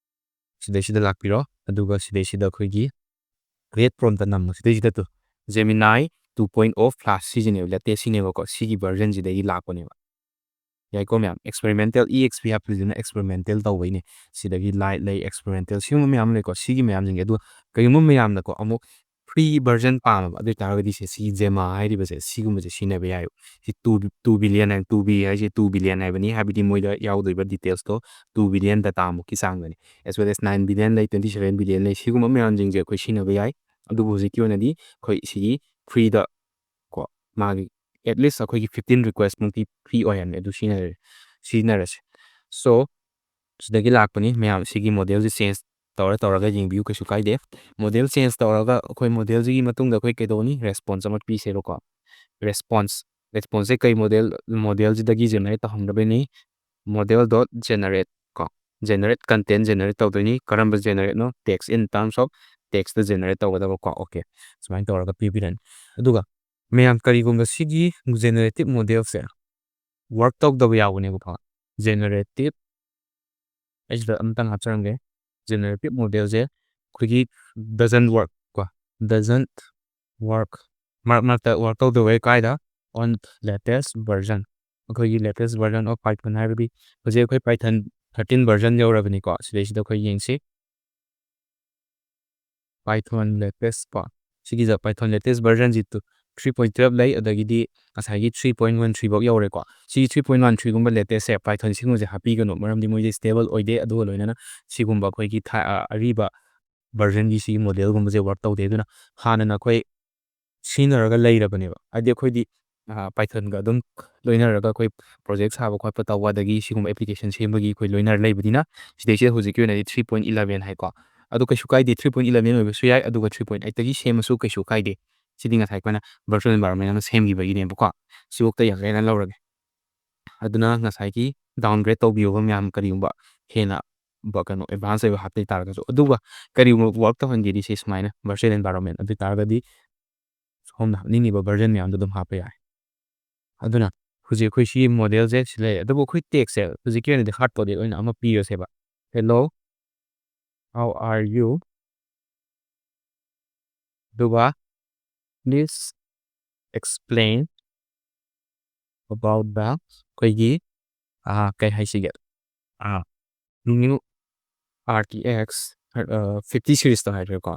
ꯁꯤꯗꯩꯁꯤꯗ ꯂꯥꯛꯄꯤꯔꯣ, ꯑꯗꯨꯒ ꯁꯤꯗꯩꯁꯤꯗ ꯑꯩꯈꯣꯏꯒꯤ create prompt ꯇ ꯅꯝꯃꯣ꯫ ꯁꯤꯗꯩꯁꯤꯗ two Gemini two point O Plus ꯁꯤꯁꯤꯅꯦꯕ, latest ꯁꯤꯅꯦꯕꯀꯣ, ꯁꯤꯒꯤ version ꯁꯤꯗꯒꯤ ꯂꯥꯛꯄꯅꯦꯕ꯫ ꯌꯥꯏꯀꯣ ꯃꯌꯥꯝ, experimental, E X P ꯍꯥꯞꯄꯤꯗꯨꯅ experimental ꯇꯧꯕꯩꯅꯦ꯫ ꯁꯤꯗꯒꯤ light ꯂꯩ, experimental, ꯁꯤꯒꯨꯝꯕ ꯃꯌꯥꯝ ꯂꯩꯀꯣ꯫ ꯁꯤꯒꯤ ꯃꯌꯥꯝꯁꯤꯡꯁꯦ, ꯑꯗꯨꯒ ꯀꯩꯒꯨꯝꯕ ꯃꯌꯥꯝꯅꯀꯣ ꯑꯃꯨꯛ free version ꯄꯥꯝꯃꯕ, ꯑꯗꯨ ꯑꯣꯏꯇꯥꯔꯒꯗꯤ ꯁꯦ ꯁꯤꯒꯤ Gemma ꯍꯥꯏꯔꯤꯕꯁꯦ, ꯁꯤꯒꯨꯝꯕꯁꯦ ꯁꯤꯖꯤꯟꯅꯕ ꯌꯥꯏꯌꯦꯕ꯫ ꯁꯤ two, two billion ꯍꯥꯏ, two B ꯍꯥꯏꯁꯦ two billion ꯍꯥꯏꯕꯅꯤ, ꯍꯥꯏꯕꯗꯤ ꯃꯣꯏꯗ ꯌꯥꯎꯗꯣꯏꯕ details ꯇꯣ two billion data ꯃꯨꯛꯀꯤ ꯆꯥꯡꯗꯅꯤ꯫ As well as nine billion ꯂꯩ, twenty seven billion ꯂꯩ, ꯁꯤꯒꯨꯝꯕ ꯃꯌꯥꯝꯁꯤꯡꯁꯦ ꯑꯩꯈꯣꯏ ꯁꯤꯖꯤꯟꯅꯕ ꯌꯥꯏ꯫ ꯑꯗꯨꯕꯨ ꯍꯧꯖꯤꯛꯀꯤ ꯑꯣꯏꯅꯗꯤ ꯑꯩꯈꯣꯏ ꯁꯤꯒꯤ free ꯗ ꯀꯣ, ꯃꯥꯒꯤ at least ꯑꯩꯈꯣꯏꯒꯤ fifteen request ꯃꯨꯛꯇꯤ free ꯑꯣꯏꯍꯜꯂꯦ, ꯑꯗꯨ ꯁꯤꯖꯤꯟꯅꯔꯦ, ꯁꯤꯖꯤꯟꯅꯔꯁꯦ꯫ So, ꯁꯤꯗꯒꯤ ꯂꯥꯛꯄꯅꯤ ꯃꯌꯥꯝ꯫ ꯁꯤꯒꯤ ꯃꯣꯗꯦꯜꯁꯤ change ꯇꯧꯔ ꯇꯧꯔꯒ ꯌꯦꯡꯕꯤꯌꯨ, ꯀꯩꯁꯨ ꯀꯥꯏꯗꯦ꯫ ꯃꯣꯗꯦꯜ change ꯇꯧꯔꯒ ꯑꯩꯈꯣꯏ ꯃꯣꯗꯦꯜꯁꯤꯒꯤ ꯃꯇꯨꯡꯗ ꯑꯩꯈꯣꯏ ꯀꯩꯗꯧꯅꯤ? Response ꯑꯃ ꯄꯤꯁꯦꯕꯀꯣ꯫ Response, response ꯁꯦ ꯀꯩ ꯃꯣꯗꯦꯜ, ꯃꯣꯗꯦꯜꯁꯤꯗꯒꯤ generate ꯇꯧꯍꯟꯒꯗꯣꯏꯅꯤ? Model dot generate ꯀꯣ, generate content generate ꯇꯧꯗꯣꯏꯅꯤ꯫ ꯀꯔꯝꯕ generate no? Text, in terms of text ꯇ generate ꯇꯧꯒꯗꯕꯀꯣ꯫ Okay, ꯁꯨꯃꯥꯏꯅ ꯇꯧꯔꯒ ꯄꯤꯕꯤꯔꯅꯤ꯫ ꯑꯗꯨꯒ ꯃꯌꯥꯝ, ꯀꯔꯤꯒꯨꯝꯕ ꯁꯤꯒꯤ generative ꯃꯣꯗꯦꯜꯁꯦ work ꯇꯧꯗꯕ ꯌꯥꯎꯕꯅꯦꯕꯀꯣ꯫ Generative, ꯑꯩ ꯁꯤꯗ ꯑꯝꯇꯪ ꯍꯥꯞꯆꯔꯝꯒꯦ꯫ Generative ꯃꯣꯗꯦꯜꯁꯦ ꯑꯩꯈꯣꯏꯒꯤ doesn't work ꯀꯣ, doesn't work, ꯃꯔꯛ ꯃꯔꯛꯇ work ꯇꯧꯗꯕ ꯌꯥꯎꯏ꯫ ꯀꯥꯏꯗ? On latest version, ꯑꯩꯈꯣꯏꯒꯤ latest version of Python ꯍꯥꯏꯕꯗꯤ ꯍꯧꯖꯤꯛ ꯑꯩꯈꯣꯏ Python thirteen version ꯌꯧꯔꯕꯅꯤꯀꯣ꯫ ꯁꯤꯗꯩꯁꯤꯗ ꯑꯩꯈꯣꯏ ꯌꯦꯡꯁꯤ꯫ Python latest ꯀꯣ, ꯁꯤꯒꯤꯁꯦ Python latest version ꯁꯤ ꯇꯨ, three point twelve ꯂꯩ, ꯑꯗꯒꯤꯗꯤ ꯉꯁꯥꯏꯒꯤ three point one three ꯐꯥꯎ ꯌꯧꯔꯦꯀꯣ꯫ ꯁꯤꯒꯤ three point one three ꯒꯨꯝꯕ latest ꯁꯦ Python ꯁꯤꯒꯨꯝꯕꯁꯦ ꯍꯥꯞꯄꯤꯒꯅꯨ, ꯃꯔꯝꯗꯤ ꯃꯣꯏꯁꯦ stable ꯑꯣꯏꯗꯦ꯫ ꯑꯗꯨꯒ ꯂꯣꯏꯅꯅ ꯁꯤꯒꯨꯝꯕ ꯑꯩꯈꯣꯏꯒꯤ ꯊꯥ-, ꯑ, ꯑꯔꯤꯕ version ꯒꯤ ꯁꯤꯒꯤ ꯃꯣꯗꯦꯜꯒꯨꯝꯕꯁꯦ work ꯇꯧꯗꯦ꯫ ꯑꯗꯨꯅ ꯍꯥꯟꯅꯅ ꯑꯩꯈꯣꯏ ꯁꯤꯖꯤꯟꯅꯔꯒ ꯂꯩꯔꯕꯅꯦꯕ꯫ ꯍꯥꯏꯗꯤ ꯑꯩꯈꯣꯏꯗꯤ ꯄꯥꯏꯊꯟꯒ ꯑꯗꯨꯝ ꯂꯣꯏꯅꯔꯒ ꯑꯩꯈꯣꯏ ꯄ꯭ꯔꯣꯖꯦꯛ ꯁꯥꯕ ꯈꯣꯠꯄ ꯇꯧꯕ, ꯑꯗꯒꯤ ꯁꯤꯒꯨꯝꯕ ꯑꯦꯄ꯭ꯂꯤꯀꯦꯁꯟ ꯁꯦꯝꯕꯒꯤ ꯑꯩꯈꯣꯏ ꯂꯣꯏꯅꯔ ꯂꯩꯕꯅꯤꯅ, ꯁꯤꯗꯩꯁꯤꯗ ꯍꯧꯖꯤꯛꯀꯤ ꯑꯣꯏꯅꯗꯤ ꯊ꯭ꯔꯤ ꯄꯣꯏꯟ ꯏꯂꯚꯦꯟ ꯍꯥꯏꯀꯣ꯫ ꯑꯗꯨ ꯀꯩꯁꯨ ꯀꯥꯏꯗꯦ, ꯊ꯭ꯔꯤ ꯄꯣꯏꯟ ꯏꯂꯚꯦꯟ ꯑꯣꯏꯕꯁꯨ ꯌꯥꯏ, ꯑꯗꯨꯒ ꯊ꯭ꯔꯤ ꯄꯣꯏꯟ ꯑꯩꯠꯇꯒꯤ ꯁꯦꯝꯃꯁꯨ ꯀꯩꯁꯨ ꯀꯥꯏꯗꯦ꯫ ꯁꯤꯗꯤ ꯉꯁꯥꯏ ꯑꯩꯈꯣꯏꯅ ꯚꯔꯆꯨꯋꯦꯜ ꯑꯦꯟꯚꯥꯏꯔꯣꯟꯃꯦꯟ ꯑꯃ ꯁꯦꯝꯈꯤꯕꯒꯤꯅꯦꯕꯀꯣ꯫ ꯁꯤꯐꯥꯎꯗ ꯌꯥꯔꯦꯅ ꯂꯧꯔꯒꯦ꯫ ꯑꯗꯨꯅ ꯉꯁꯥꯏꯒꯤ ꯗꯥꯎꯟꯒ꯭ꯔꯦꯗ ꯇꯧꯕꯤꯌꯣꯕ ꯃꯌꯥꯝ, ꯀꯔꯤꯒꯨꯝꯕ ꯍꯦꯟꯅ ꯕ-, ꯀꯩꯅꯣ, ꯑꯦꯗꯚꯥꯟꯁ ꯑꯣꯏꯕ ꯍꯥꯞꯇ ꯇꯥꯔꯒꯁꯨ꯫ ꯑꯗꯨꯒ ꯀꯔꯤꯒꯨꯝꯕ ꯋꯥꯔꯛ ꯇꯧꯍꯟꯒꯦꯗꯤ ꯁꯤ ꯁꯨꯃꯥꯏꯅ ꯚꯔꯆꯨꯋꯦꯜ ꯑꯦꯟꯚꯥꯏꯔꯣꯟꯃꯦꯟ ꯑꯗꯨ ꯑꯣꯏ ꯇꯥꯔꯒꯗꯤ ꯁꯣꯝꯅ ꯍꯥꯞꯅꯤꯡꯉꯤꯕ ꯚꯔꯖꯟ ꯃꯌꯥꯝꯗꯣ ꯑꯗꯨꯝ ꯍꯥꯞꯄ ꯌꯥꯏ꯫ ꯑꯗꯨꯅ ꯍꯧꯖꯤꯛ ꯑꯩꯈꯣꯏ ꯁꯤꯒꯤ ꯃꯣꯗꯦꯜꯁꯦ ꯁꯤ ꯂꯩꯔꯦ, ꯑꯗꯨꯕꯨ ꯑꯩꯈꯣꯏ ꯇꯦꯛꯁꯁꯦ ꯍꯧꯖꯤꯛꯀꯤ ꯑꯣꯏꯅꯗꯤ ꯍꯥꯔꯠ ꯀꯣꯗꯦꯗ ꯑꯣꯏꯅ ꯑꯃ ꯄꯤꯔꯁꯦꯕ꯫ "Hello, how are you?" ꯑꯗꯨꯒ "Please explain about the" ꯑꯩꯈꯣꯏꯒꯤ, ꯑꯥ, ꯀꯩ ꯍꯥꯏꯁꯤꯒꯦ, ꯑꯥ, new R T X, ꯑꯥ, fifty series ꯇꯣ ꯍꯥꯏꯔꯦꯀꯣ,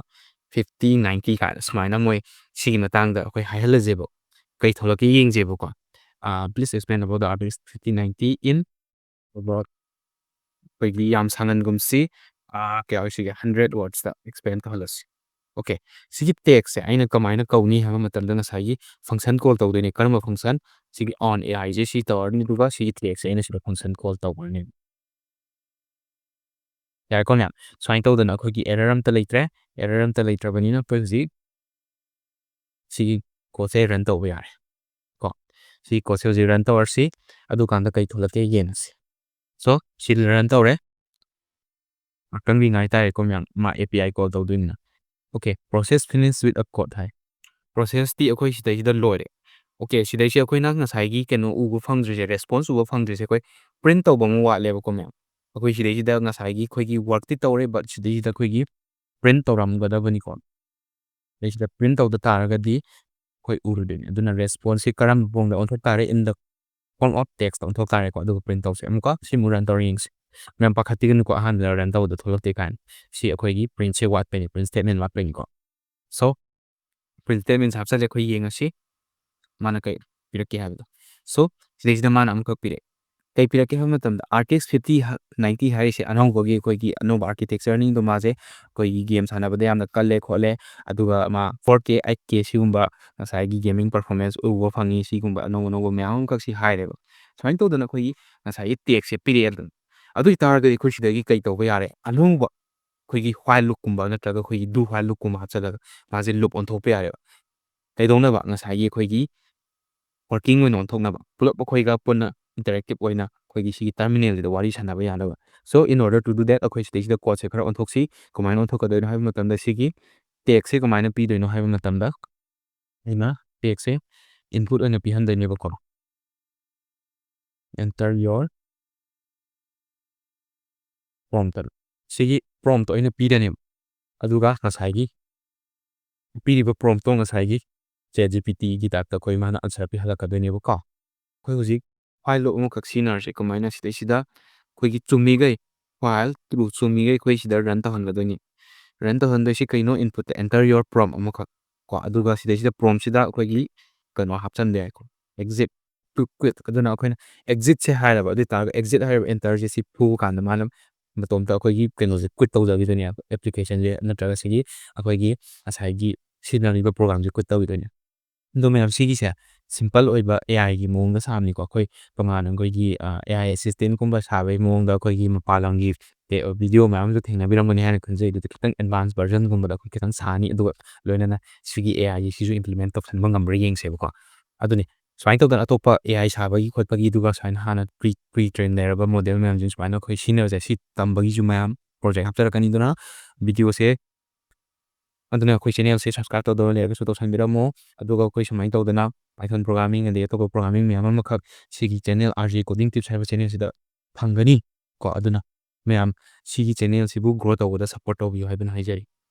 fifty ninety ꯀꯥꯏꯅ ꯁꯨꯃꯥꯏꯅ ꯃꯣꯏ ꯁꯤꯒꯤ ꯃꯇꯥꯡꯗ ꯑꯩꯈꯣꯏ ꯍꯥꯏꯍꯜꯂꯁꯦꯕ꯫ ꯀꯩ ꯊꯣꯛꯂꯛꯀꯦ ꯌꯦꯡꯁꯦꯕꯀꯣ꯫ ꯑꯥ, "Please explain about the R T X fifty ninety in" ꯑꯗꯨꯒ ꯑꯩꯈꯣꯏꯒꯤ ꯌꯥꯝ ꯁꯥꯡꯍꯟꯒꯨꯝꯁꯤ, ꯑꯥ, ꯀꯌꯥ ꯑꯣꯏꯁꯤꯒꯦ? ꯍꯟꯗ꯭ꯔꯦꯠ ꯋꯥꯔꯗꯁꯇ ꯑꯦꯛꯁꯄꯦꯟ ꯇꯧꯍꯜꯂꯁꯤ꯫ ꯑꯣꯀꯦ, ꯁꯤꯒꯤ ꯇꯦꯛꯁꯁꯦ ꯑꯩꯅ ꯀꯃꯥꯏꯅ ꯀꯧꯅꯤ ꯍꯥꯏꯕ ꯃꯇꯝꯗ ꯉꯁꯥꯏꯒꯤ ꯐꯪꯁꯟ ꯀꯣꯜ ꯇꯧꯗꯣꯏꯅꯦ꯫ ꯀꯔꯝꯕ ꯐꯪꯁꯟ? ꯁꯤꯒꯤ on A I ꯁꯦ ꯁꯤ ꯇꯧꯔꯅꯤ, ꯑꯗꯨꯒ ꯁꯤꯒꯤ ꯇꯦꯛꯁꯁꯦ ꯑꯩꯅ ꯁꯤꯗ ꯐꯪꯁꯟ ꯀꯣꯜ ꯇꯧꯈ꯭ꯔꯅꯤ꯫ ꯌꯥꯔꯦꯀꯣ ꯃꯌꯥꯝ? ꯁꯨꯃꯥꯏꯅ ꯇꯧꯗꯅ ꯑꯩꯈꯣꯏꯒꯤ ꯑꯦꯔꯔ ꯑꯝꯇ ꯂꯩꯇ꯭ꯔꯦ꯫ ꯑꯦꯔꯔ ꯑꯝꯇ ꯂꯩꯇ꯭ꯔꯕꯅꯤꯅ ꯑꯩꯈꯣꯏ ꯍꯧꯖꯤꯛ ꯁꯤꯒꯤ ꯀꯣꯗꯁꯦ ꯔꯟ ꯇꯧꯕ ꯌꯥꯔꯦ ꯀꯣ꯫ ꯁꯤ ꯀꯣꯗꯁꯦ ꯍꯧꯖꯤꯛ ꯔꯟ ꯇꯧꯔꯁꯤ, ꯑꯗꯨꯀꯥꯟꯗ ꯀꯩ ꯊꯣꯛꯂꯛꯀꯦ ꯌꯦꯡꯉꯁꯤ꯫ ꯁꯣ, ꯁꯤ ꯔꯟ ꯇꯧꯔꯦ꯫ ꯉꯥꯛꯇꯪꯗꯤ ꯉꯥꯏ ꯇꯥꯔꯦꯀꯣ ꯃꯌꯥꯝ, ꯃꯥ A P I ꯀꯣꯜ ꯇꯧꯗꯣꯏꯅꯤꯅ꯫ Okay, "Process finish with a code" ꯍꯥꯏ꯫ ꯄ꯭ꯔꯣꯁꯦꯁꯇꯤ ꯑꯩꯈꯣꯏ ꯁꯤꯗꯩꯁꯤꯗ ꯂꯣꯏꯔꯦ꯫ ꯑꯣꯀꯦ, ꯁꯤꯗꯩꯁꯤ ꯑꯩꯈꯣꯏꯅ ꯉꯁꯥꯏꯒꯤ ꯀꯩꯅꯣ ꯎꯕ ꯐꯪꯗ꯭ꯔꯤꯁꯦ, ꯔꯦꯁꯄꯣꯟꯁ ꯎꯕ ꯐꯪꯗ꯭ꯔꯤꯁꯦ, ꯑꯩꯈꯣꯏ ꯄ꯭ꯔꯤꯟꯠ ꯇꯧꯕ ꯑꯃ ꯋꯥꯠꯂꯦꯕꯀꯣ ꯃꯌꯥꯝ꯫ ꯑꯩꯈꯣꯏ ꯁꯤꯗꯩꯁꯤꯗ ꯉꯁꯥꯏꯒꯤ ꯑꯩꯈꯣꯏꯒꯤ ꯋꯥꯔꯛꯇꯤ ꯇꯧꯔꯦ, but ꯁꯤꯗꯩꯁꯤꯗ ꯑꯩꯈꯣꯏꯒꯤ ꯄ꯭ꯔꯤꯟꯠ ꯇꯧꯔꯝꯒꯗꯕꯅꯤꯀꯣ꯫ ꯁꯤꯗꯩꯁꯤꯗ ꯄ꯭ꯔꯤꯟꯠ ꯇꯧꯗ ꯇꯥꯔꯒꯗꯤ ꯑꯩꯈꯣꯏ ꯎꯔꯣꯏꯗꯣꯏꯅꯤ꯫ ꯑꯗꯨꯅ ꯔꯦꯁꯄꯣꯟꯁꯁꯤ ꯀꯔꯝꯕ ꯃꯑꯣꯡꯗ ꯑꯣꯟꯊꯣꯛ ꯇꯥꯔꯦ? In the form of text ꯑꯣꯟꯊꯣꯛ ꯇꯥꯔꯦꯀꯣ꯫ ꯑꯗꯨꯒ ꯄ꯭ꯔꯤꯟꯠ ꯇꯧꯁꯦ꯫ ꯑꯃꯨꯛꯀ ꯁꯤ ꯑꯃꯨꯛ ꯔꯟ ꯇꯧꯔ ꯌꯦꯡꯁꯤ꯫ ꯃꯌꯥꯝ ꯄꯥꯈꯠꯄꯤꯒꯅꯨꯀꯣ, ꯑꯍꯥꯟꯕꯗ ꯔꯟ ꯇꯧꯕꯗ ꯊꯣꯛꯂꯛꯇꯦ ꯀꯥꯏꯅ꯫ ꯁꯤ ꯑꯩꯈꯣꯏꯒꯤ ꯄ꯭ꯔꯤꯟꯠꯁꯦ ꯋꯥꯠꯄꯩꯅꯤ, ꯄ꯭ꯔꯤꯟꯠ ꯁ꯭ꯇꯦꯠꯃꯦꯟ ꯋꯥꯠꯄꯩꯅꯤꯀꯣ꯫ ꯁꯣ, ꯄ꯭ꯔꯤꯟꯠ ꯁ꯭ꯇꯦꯠꯃꯦꯟꯁꯦ ꯍꯥꯞꯆꯜꯂꯦ, ꯑꯩꯈꯣꯏ ꯌꯦꯡꯉꯁꯤ ꯃꯥꯅ ꯀꯩ ꯄꯤꯔꯛꯀꯦ ꯍꯥꯏꯕꯗꯣ꯫ ꯁꯣ, ꯁꯤꯗꯩꯁꯤꯗ ꯃꯥꯅ ꯑꯃꯈꯛ ꯄꯤꯔꯛꯑꯦ꯫ ꯀꯩ ꯄꯤꯔꯛꯀꯦ ꯍꯥꯏꯕ ꯃꯇꯝꯗ, R T X fifty ninety ꯍꯥꯏꯔꯤꯁꯦ ꯑꯅꯧꯕꯒꯤ ꯑꯩꯈꯣꯏꯒꯤ ꯑꯅꯧꯕ architectureꯅꯤꯗꯣ, ꯃꯥꯁꯦ ꯑꯩꯈꯣꯏꯒꯤ game ꯁꯥꯟꯅꯕꯗ ꯌꯥꯝꯅ ꯀꯜꯂꯦ ꯈꯣꯠꯂꯦ, ꯑꯗꯨꯒ ꯃꯥ four K eight K ꯁꯤꯒꯨꯝꯕ ꯉꯁꯥꯏꯒꯤ gaming performance ꯎꯕ ꯐꯪꯉꯤ, ꯁꯤꯒꯨꯝꯕ ꯑꯅꯧ ꯑꯅꯧꯕ ꯃꯌꯥꯝ ꯑꯃꯈꯛ ꯁꯤ ꯍꯥꯏꯔꯦꯕ꯫ ꯁꯨꯃꯥꯏꯅ ꯇꯧꯗꯅ ꯑꯩꯈꯣꯏꯒꯤ ꯉꯁꯥꯏꯒꯤ techꯁꯦ ꯄꯤꯔꯛꯑꯦꯗꯅ꯫ ꯑꯗꯨ ꯑꯣꯏꯇꯥꯔꯒꯗꯤ ꯑꯩꯈꯣꯏ ꯁꯤꯗꯒꯤ ꯀꯩ ꯇꯧꯕ ꯌꯥꯔꯦ? ꯑꯅꯧꯕ ꯑꯩꯈꯣꯏꯒꯤ while loopꯀꯨꯝꯕ ꯅꯠꯇ꯭ꯔꯒ ꯑꯩꯈꯣꯏꯒꯤ do while loopꯀꯨꯝꯕ ꯍꯥꯞꯆꯤꯜꯂꯒ ꯃꯥꯁꯦ loop ꯑꯣꯟꯊꯣꯛꯄ ꯌꯥꯔꯦꯕ꯫ ꯀꯩꯗꯧꯅꯕ? ꯉꯁꯥꯏꯒꯤ ꯑꯩꯈꯣꯏꯒꯤ working ꯑꯣꯏꯅ ꯑꯣꯟꯊꯣꯛꯅꯕ, ꯄꯨꯂꯞ ꯑꯩꯈꯣꯏꯒ ꯄꯨꯟꯅ interactive ꯑꯣꯏꯅ ꯑꯩꯈꯣꯏꯒꯤ ꯁꯤꯒꯤ terminalꯁꯤꯗ ꯋꯥꯔꯤ ꯁꯥꯟꯅꯕ ꯌꯥꯅꯕ꯫ So, in order to do that, ꯑꯩꯈꯣꯏ ꯁꯤꯗꯩꯁꯤꯗ codeꯁꯦ ꯈꯔ ꯑꯣꯟꯊꯣꯛꯁꯤ꯫ ꯀꯃꯥꯏꯅ ꯑꯣꯟꯊꯣꯛꯀꯗꯣꯏꯅꯣ ꯍꯥꯏꯕ ꯃꯇꯝꯗ, ꯁꯤꯒꯤ techꯁꯦ ꯀꯃꯥꯏꯅ ꯄꯤꯗꯣꯏꯅꯣ ꯍꯥꯏꯕ ꯃꯇꯝꯗ, ꯑꯩꯅ techꯁꯦ input ꯑꯣꯏꯅ ꯄꯤꯍꯟꯗꯣꯏꯅꯦꯕꯀꯣ꯫ Enter your prompt꯫ ꯁꯤꯒꯤ promptꯇꯣ ꯑꯩꯅ ꯄꯤꯔꯅꯦꯕ꯫ ꯑꯗꯨꯒ ꯉꯁꯥꯏꯒꯤ ꯄꯤꯔꯤꯕ promptꯇꯣ ꯉꯁꯥꯏꯒꯤ ChatGPTꯒꯤ typeꯇ ꯑꯩꯈꯣꯏ ꯃꯥꯅ answer ꯄꯤꯍꯜꯂꯛꯀꯗꯣꯏꯅꯦꯕꯀꯣ꯫ ꯑꯩꯈꯣꯏ ꯍꯧꯖꯤꯛ while loop ꯑꯃꯈꯛ ꯁꯤꯖꯤꯟꯅꯔꯁꯦ꯫ ꯀꯃꯥꯏꯅ? ꯁꯤꯗꯩꯁꯤꯗ ꯑꯩꯈꯣꯏꯒꯤ ꯆꯨꯝꯃꯤꯈꯩ, while true ꯆꯨꯝꯃꯤꯈꯩ ꯑꯩꯈꯣꯏ ꯁꯤꯗ run ꯇꯧꯍꯟꯒꯗꯣꯏꯅꯤ꯫ Run ꯇꯧꯍꯟꯗꯣꯏꯁꯤ ꯀꯩꯅꯣ? Inputꯇ enter your prompt ꯑꯃꯈꯛ ꯀꯣ, ꯑꯗꯨꯒ ꯁꯤꯗꯩꯁꯤꯗ promptꯁꯤꯗ ꯑꯩꯈꯣꯏꯒꯤ ꯀꯩꯅꯣ ꯍꯥꯞꯆꯤꯟꯕ ꯌꯥꯏꯀꯣ, exit to quit꯫ ꯑꯗꯨꯅ ꯑꯩꯈꯣꯏꯅ exitꯁꯦ ꯍꯥꯏꯔꯕ, ꯑꯗꯨ ꯑꯣꯏꯇꯥꯔꯒ exit ꯍꯥꯏꯔꯤꯕ enterꯁꯦ ꯁꯤ ꯐꯨꯕ ꯀꯥꯟꯗ ꯃꯥꯅ ꯃꯇꯣꯝꯇ ꯑꯩꯈꯣꯏꯒꯤ ꯀꯩꯅꯣꯁꯦ quit ꯇꯧꯖꯈꯤꯗꯣꯏꯅꯦꯕ, applicationꯁꯦ ꯅꯠꯇ꯭ꯔꯒ ꯁꯤꯒꯤ ꯑꯩꯈꯣꯏꯒꯤ ꯉꯁꯥꯏꯒꯤ ꯁꯤꯖꯤꯟꯅꯔꯤꯕ programꯁꯦ quit ꯇꯧꯈꯤꯗꯣꯏꯅꯦ꯫ ꯑꯗꯣ ꯃꯌꯥꯝ, ꯁꯤꯒꯤꯁꯦ simple ꯑꯣꯏꯕ AIꯒꯤ ꯃꯑꯣꯡꯗ ꯁꯥꯕꯅꯤꯀꯣ꯫ ꯑꯩꯈꯣꯏ ꯇꯣꯉꯥꯟꯅ ꯑꯩꯈꯣꯏꯒꯤ, ꯑ, AI assistantꯀꯨꯝꯕ ꯁꯥꯕꯒꯤ ꯃꯑꯣꯡꯗ ꯑꯩꯈꯣꯏꯒꯤ ꯃꯄꯥꯟ ꯂꯝꯒꯤ ꯇꯦ-, video ꯃꯌꯥꯝ ꯑꯃꯁꯨ ꯊꯦꯡꯅꯕꯤꯔꯝꯒꯅꯤ ꯍꯥꯏꯅ ꯈꯟꯖꯩ꯫ ꯑꯗꯨꯗꯤ ꯈꯤꯇꯪ advance versionꯒꯨꯝꯕꯗ ꯑꯩꯈꯣꯏ ꯈꯤꯇꯪ ꯁꯥꯅꯤ, ꯑꯗꯨꯒ ꯂꯣꯏꯅꯅ ꯁꯤꯒꯤ AIꯒꯤ ꯁꯤꯁꯨ implement ꯇꯧꯁꯟꯕ ꯉꯝꯕ꯭ꯔꯥ ꯌꯦꯡꯁꯦꯕꯀꯣ꯫ ꯑꯗꯨꯅꯤ, ꯁꯨꯃꯥꯏꯅ ꯇꯧꯗꯅ ꯑꯇꯣꯞꯄ AI ꯁꯥꯕꯒꯤ ꯈꯣꯠꯄꯒꯤ, ꯑꯗꯨꯒ ꯁꯨꯃꯥꯏꯅ ꯍꯥꯟꯅ pre, pre train ꯂꯩꯔꯕ model ꯃꯌꯥꯝꯁꯤꯡ ꯁꯨꯃꯥꯏꯅ ꯑꯩꯈꯣꯏ ꯁꯤꯖꯤꯟꯅꯕꯁꯦ, ꯁꯤ ꯇꯝꯕꯒꯤꯁꯨ ꯃꯌꯥꯝ project ꯍꯥꯞꯆꯔꯛꯀꯅꯤ꯫ ꯑꯗꯨꯅ videoꯁꯦ, ꯑꯗꯨꯅ ꯑꯩꯈꯣꯏ channelꯁꯦ subscribe ꯇꯧꯗꯕ ꯂꯩꯔꯒꯁꯨ ꯇꯧꯁꯟꯕꯤꯔꯝꯃꯣ꯫ ꯑꯗꯨꯒ ꯑꯩꯈꯣꯏ ꯁꯨꯃꯥꯏꯅ ꯇꯧꯗꯅ Python programming ꯑꯗꯩ ꯑꯇꯣꯞꯄ programming ꯃꯌꯥꯝ ꯑꯃꯈꯛ ꯁꯤꯒꯤ channel RJ Coding Tips ꯍꯥꯏꯕ channelꯁꯤꯗ ꯐꯪꯒꯅꯤ ꯀꯣ꯫ ꯑꯗꯨꯅ ꯃꯌꯥꯝ, ꯁꯤꯒꯤ channelꯁꯤꯕꯨ grow ꯇꯧꯕꯗ support ꯇꯧꯕꯤꯌꯨ ꯍꯥꯏꯗꯨꯅ ꯍꯥꯏꯖꯔꯤ꯫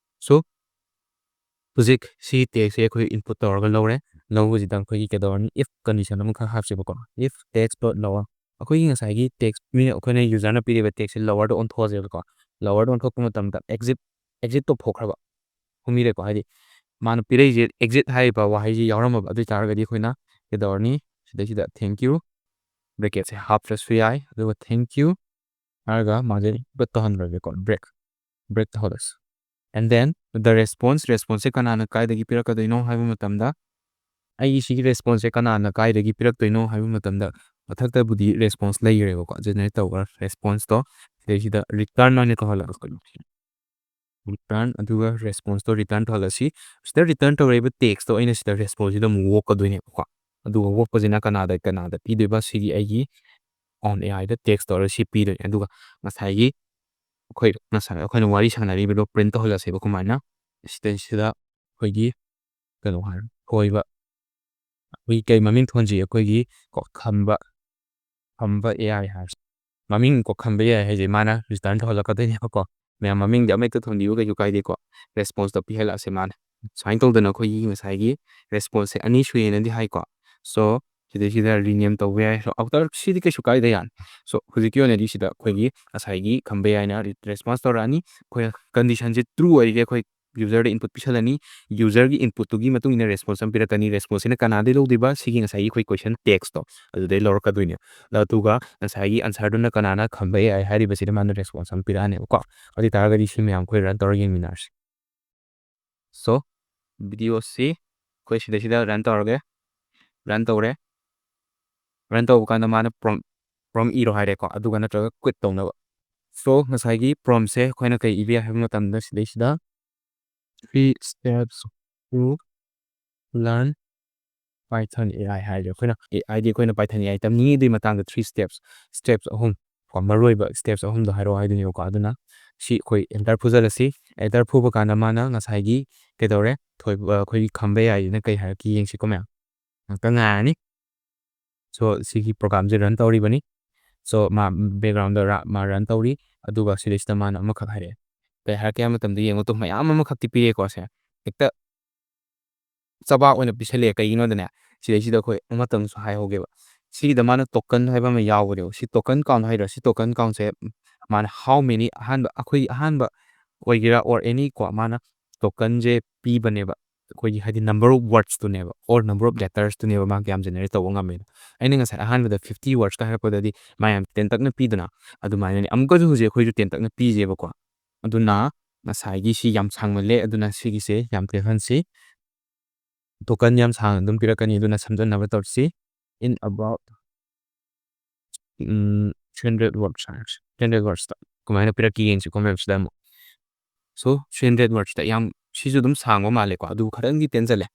So, ꯍꯧꯖꯤꯛ ꯁꯤ techꯁꯦ ꯑꯩꯈꯣꯏ input ꯇꯧꯔꯒ ꯂꯧꯔꯦ꯫ ꯂꯧꯕꯁꯤꯗ ꯑꯩꯈꯣꯏꯒꯤ ꯀꯩꯗꯧꯔꯅꯤ? If condition ꯑꯃꯈꯛ ꯍꯥꯞꯁꯦꯕꯀꯣ꯫ If text dot lower, ꯑꯩꯈꯣꯏꯒꯤ ꯉꯁꯥꯏꯒꯤ text, ꯃꯤ, ꯑꯩꯈꯣꯏꯅ userꯅ ꯄꯤꯔꯤꯕ textꯁꯦ lowerꯗ ꯑꯣꯟꯊꯣꯛꯑꯁꯦꯕꯀꯣ꯫ Lowerꯗ ꯑꯣꯟꯊꯣꯛꯄ ꯃꯇꯝꯗ exit, exit ꯇꯧꯊꯣꯛꯈ꯭ꯔꯕ꯫ ꯈꯪꯕꯤꯔꯦꯀꯣ? ꯍꯥꯏꯗꯤ ꯃꯥꯅ ꯄꯤꯔꯛꯏꯁꯦ exit ꯍꯥꯏꯔꯤꯕ ꯋꯥꯍꯩꯁꯤ ꯌꯥꯎꯔꯝꯃꯕ꯫ ꯑꯗꯨ ꯑꯣꯏꯇꯥꯔꯒꯗꯤ ꯑꯩꯈꯣꯏꯅ ꯀꯩꯗꯧꯔꯅꯤ? ꯁꯤꯗꯩꯁꯤꯗ thank you, bracketꯁꯦ ꯍꯥꯞꯇ꯭ꯔꯁꯨ ꯌꯥꯏ꯫ ꯑꯗꯨꯒ thank you ꯍꯥꯏꯔꯒ ꯃꯥꯁꯦ break ꯇꯧꯍꯟꯈ꯭ꯔꯒꯦꯀꯣ꯫ Break, break ꯇꯧꯍꯜꯂꯁꯤ꯫ And then the response, responseꯁꯦ ꯀꯅꯥꯅ ꯀꯥꯏꯗꯒꯤ ꯄꯤꯔꯛꯀꯗꯣꯏꯅꯣ ꯍꯥꯏꯕ ꯃꯇꯝꯗ, ꯑꯩꯒꯤ ꯁꯤꯒꯤ responseꯁꯦ ꯀꯅꯥꯅ ꯀꯥꯏꯗꯒꯤ ꯄꯤꯔꯛꯇꯣꯏꯅꯣ ꯍꯥꯏꯕ ꯃꯇꯝꯗ, ꯃꯊꯛꯇꯇꯕꯨꯗꯤ response ꯂꯩꯈ꯭ꯔꯦꯕꯀꯣ, generate ꯇꯧꯕ responseꯇꯣ꯫ ꯁꯤꯗꯩꯁꯤꯗ return ꯑꯣꯏꯅ ꯇꯧꯍꯜꯂꯒ, return, ꯑꯗꯨꯒ responseꯇꯣ return ꯇꯧꯍꯜꯂꯁꯤ꯫ ꯁꯤꯗ return ꯇꯧꯔꯛꯏꯕ textꯇꯣ ꯑꯩꯅ ꯁꯤꯗ responseꯁꯤꯗ ꯑꯃꯨꯛ ꯑꯣꯛꯀꯗꯣꯏꯅꯦꯕꯀꯣ꯫ ꯑꯗꯨꯒ ꯑꯣꯛꯄꯁꯤꯅ ꯀꯅꯥꯗ, ꯀꯅꯥꯗ ꯄꯤꯗꯣꯏꯕ? ꯁꯤꯒꯤ ꯑꯩꯒꯤ on AIꯗ text ꯇꯧꯔꯒ ꯁꯤ ꯄꯤꯗꯣꯏꯅꯦ꯫ ꯑꯗꯨꯒ ꯉꯁꯥꯏꯒꯤ ꯑꯩꯈꯣꯏ ꯉꯁꯥꯏ ꯑꯩꯈꯣꯏꯅ ꯋꯥꯔꯤ ꯁꯥꯟꯅꯔꯤꯕꯗꯣ print ꯇꯧꯍꯜꯂꯁꯦꯕ꯫ ꯀꯃꯥꯏꯅ? ꯁꯤꯗꯩꯁꯤꯗ ꯑꯩꯈꯣꯏꯒꯤ ꯀꯩꯅꯣ ꯍꯥꯏꯔꯣ, ꯊꯣꯏꯕ, ꯑꯩꯈꯣꯏꯒꯤ ꯀꯩ ꯃꯃꯤꯡ ꯊꯣꯟꯁꯤ? ꯑꯩꯈꯣꯏꯒꯤ ꯀꯣ, ꯈꯝꯕ, ꯈꯝꯕ AI ꯍꯥꯏꯔꯁꯤ꯫ ꯃꯃꯤꯡ ꯀꯣ, ꯈꯝꯕ AI ꯍꯥꯏꯁꯦ ꯃꯥꯅ return ꯇꯧꯍꯜꯂꯛꯀꯗꯣꯏꯅꯦꯕꯀꯣ꯫ ꯃꯌꯥꯝ ꯃꯃꯤꯡꯗꯤ ꯑꯃꯍꯦꯛꯇ ꯊꯣꯟꯕꯤꯌꯨ, ꯀꯩꯁꯨ ꯀꯥꯏꯗꯦꯀꯣ꯫ Responseꯇꯣ ꯄꯤꯍꯜꯂꯛꯑꯁꯦ ꯃꯥꯅ꯫ ꯁꯨꯃꯥꯏꯅ ꯇꯧꯗꯅ ꯑꯩꯈꯣꯏꯒꯤ ꯉꯁꯥꯏꯒꯤ responseꯁꯦ ꯑꯅꯤ ꯁꯨꯏꯌꯦꯅꯗꯤ ꯍꯥꯏꯀꯣ꯫ So ꯁꯤꯗꯩꯁꯤꯗ rename ꯇꯧꯕ ꯌꯥꯏ꯫ So after ꯁꯤꯗꯤ ꯀꯩꯁꯨ ꯀꯥꯏꯗꯦ, ꯌꯥꯅꯤ꯫ So ꯍꯧꯖꯤꯛꯀꯤ ꯑꯣꯏꯅꯗꯤ ꯁꯤꯗ ꯑꯩꯈꯣꯏꯒꯤ ꯉꯁꯥꯏꯒꯤ ꯈꯝꯕ AIꯅ response ꯇꯧꯔꯛꯑꯅꯤ꯫ ꯑꯩꯈꯣꯏ conditionꯁꯦ true ꯑꯣꯏꯔꯤꯒꯩ ꯑꯩꯈꯣꯏ userꯗ input ꯄꯤꯁꯜꯂꯅꯤ꯫ Userꯒꯤ inputꯇꯨꯒꯤ ꯃꯇꯨꯡ ꯏꯟꯅ response ꯑꯃ ꯄꯤꯔꯛꯀꯅꯤ꯫ Responseꯁꯤꯅ ꯀꯅꯥꯗꯩ ꯂꯧꯗꯣꯏꯕ? ꯁꯤꯒꯤ ꯉꯁꯥꯏꯒꯤ ꯑꯩꯈꯣꯏ question textꯇꯣ ꯑꯗꯨꯗꯩ ꯂꯧꯔꯛꯀꯗꯣꯏꯅꯦ꯫ ꯑꯗꯨꯒ ꯉꯁꯥꯏꯒꯤ answerꯗꯨꯅ ꯀꯅꯥꯅ ꯈꯝꯕ AI ꯍꯥꯏꯔꯤꯕꯁꯤꯗ ꯃꯥꯅ response ꯑꯃ ꯄꯤꯔꯛꯑꯅꯦꯕꯀꯣ꯫ ꯑꯗꯨ ꯑꯣꯏ ꯇꯥꯔꯒꯗꯤ ꯁꯤ ꯃꯌꯥꯝ ꯑꯩꯈꯣꯏ run ꯇꯧꯔꯒ ꯌꯦꯡꯃꯤꯟꯅꯔꯁꯤ꯫ So videoꯁꯤ ꯑꯩꯈꯣꯏ ꯁꯤꯗꯩꯁꯤꯗ run ꯇꯧꯔꯒꯦ꯫ Run ꯇꯧꯔꯦ꯫ Run ꯇꯧꯕ ꯀꯥꯟꯗ ꯃꯥꯅ prompt, prompt ꯏꯔꯣ ꯍꯥꯏꯔꯦꯀꯣ, ꯑꯗꯨꯒ ꯅꯠꯇ꯭ꯔꯒ quit ꯇꯧꯅꯕ꯫ So ꯉꯁꯥꯏꯒꯤ promptꯁꯦ ꯑꯩꯈꯣꯏꯅ ꯀꯩ ꯏꯕ ꯌꯥꯏ ꯍꯥꯏꯕ ꯃꯇꯝꯗ ꯁꯤꯗꯩꯁꯤꯗ three steps to learn Python AI ꯍꯥꯏꯔꯗꯤ ꯑꯩꯈꯣꯏꯅ, ꯑꯦ, ꯍꯥꯏꯗꯤ ꯑꯩꯈꯣꯏꯅ Python AI ꯇꯝꯅꯤꯡꯉꯤꯗꯨꯒꯤ ꯃꯇꯥꯡꯗ three steps, steps ꯑꯍꯨꯝ ꯀꯣ, ꯃꯔꯨꯑꯣꯏꯕ steps ꯑꯍꯨꯝꯗꯣ ꯍꯥꯏꯔꯛꯑꯣ ꯍꯥꯏꯗꯣꯏꯅꯦꯕꯀꯣ꯫ ꯑꯗꯨꯅ ꯁꯤ ꯑꯩꯈꯣꯏ enter ꯐꯨꯖꯜꯂꯁꯤ꯫ Enter ꯐꯨꯕ ꯀꯥꯟꯗ ꯃꯥꯅ ꯉꯁꯥꯏꯒꯤ ꯀꯩꯗꯧꯔꯦ? ꯊꯣꯏꯕ, ꯑꯩꯈꯣꯏꯒꯤ ꯈꯝꯕ AIꯁꯤꯅ ꯀꯩ ꯍꯥꯏꯔꯛꯀꯦ ꯌꯦꯡꯁꯤꯀꯣ ꯃꯌꯥꯝ꯫ ꯉꯥꯛꯇꯪ ꯉꯥꯏꯔꯅꯤ꯫ So ꯁꯤꯒꯤ programꯁꯦ run ꯇꯧꯔꯤꯕꯅꯤ꯫ So ꯃꯥ backgroundꯗ ꯔ-, ꯃꯥ run ꯇꯧꯔꯤ꯫ ꯑꯗꯨꯒ ꯁꯤꯗꯩꯁꯤꯗ ꯃꯥꯅ ꯑꯃꯈꯛ ꯍꯥꯏꯔꯛꯑꯦ꯫ ꯀꯩ ꯍꯥꯏꯔꯛꯀꯦ ꯍꯥꯏꯕ ꯃꯇꯝꯗ ꯌꯦꯡꯉꯨ ꯇꯨ, ꯃꯌꯥꯝ ꯑꯃꯈꯛꯇꯤ ꯄꯤꯔꯛꯑꯦꯀꯣ꯫ ꯁꯦ ꯍꯦꯛꯇ ꯆꯕꯥꯛ ꯑꯣꯏꯅ ꯄꯤꯁꯜꯂꯛꯑꯦ꯫ ꯀꯩꯒꯤꯅꯣꯗꯅꯦ, ꯁꯤꯗꯩꯁꯤꯗ ꯑꯩꯈꯣꯏ ꯑꯃꯇꯪꯁꯨ ꯍꯥꯏꯍꯧꯒꯦꯕ꯫ ꯁꯤꯒꯤꯗ ꯃꯥꯅ token ꯍꯥꯏꯕ ꯑꯃ ꯌꯥꯎꯕꯅꯦꯕ꯫ ꯁꯤ token count ꯍꯥꯏꯔ, ꯁꯤ token countꯁꯦ ꯃꯥꯅ how many, ꯑꯍꯥꯟꯕ, ꯑꯩꯈꯣꯏ ꯑꯍꯥꯟꯕ ꯑꯣꯏꯒꯦꯔꯥ or any ꯀꯣ, ꯃꯥꯅ tokenꯁꯦ ꯄꯤꯕꯅꯦꯕ꯫ ꯑꯩꯈꯣꯏꯒꯤ ꯍꯥꯏꯗꯤ number of words ꯇꯨꯅꯦꯕ, or number of letters ꯇꯨꯅꯦꯕ ꯃꯥ ꯀꯌꯥꯝ generate ꯇꯧꯕ ꯉꯝꯃꯦꯅ꯫ ꯑꯩꯅ ꯉꯁꯥꯏ ꯑꯍꯥꯟꯕꯗ fifty words ꯀ ꯍꯥꯏꯔꯛꯄꯗꯗꯤ ꯃꯥ ꯌꯥꯝ ꯇꯦꯟꯇꯛꯅ ꯄꯤꯗꯅ, ꯑꯗꯨꯃꯥꯏꯅꯅꯦ ꯑꯃꯨꯛꯀꯁꯨ ꯍꯧꯖꯤꯛ ꯑꯩꯈꯣꯏꯁꯨ ꯇꯦꯟꯇꯛꯅ ꯄꯤꯁꯦꯕꯀꯣ꯫ ꯑꯗꯨꯅ ꯉꯁꯥꯏꯒꯤ ꯁꯤ ꯌꯥꯝ ꯁꯥꯡꯃꯜꯂꯦ, ꯑꯗꯨꯅ ꯁꯤꯒꯤꯁꯦ ꯌꯥꯝ ꯇꯦꯜꯍꯟꯁꯤ꯫ Token ꯌꯥꯝ ꯁꯥꯡꯅ ꯑꯗꯨꯝ ꯄꯤꯔꯛꯀꯅꯤ, ꯑꯗꯨꯅ ꯁꯝꯖꯟꯅꯕ ꯇꯧꯁꯤ꯫ In about um, three hundred words ꯍꯥꯏꯔꯁꯤ꯫ Three hundred words ꯇ ꯀꯃꯥꯏꯅ ꯄꯤꯔꯛꯀꯦ ꯌꯦꯡꯁꯤꯀꯣ ꯃꯦꯝꯁꯤꯗ ꯑꯃꯨꯛ꯫ So, three hundred words ꯇ ꯌꯥꯝ, ꯁꯤꯁꯨ ꯑꯗꯨꯝ ꯁꯥꯡꯕ ꯃꯥꯜꯂꯦꯀꯣ, ꯑꯗꯨꯕꯨ ꯈꯇꯪꯗꯤ ꯇꯦꯟꯖꯜꯂꯦ꯫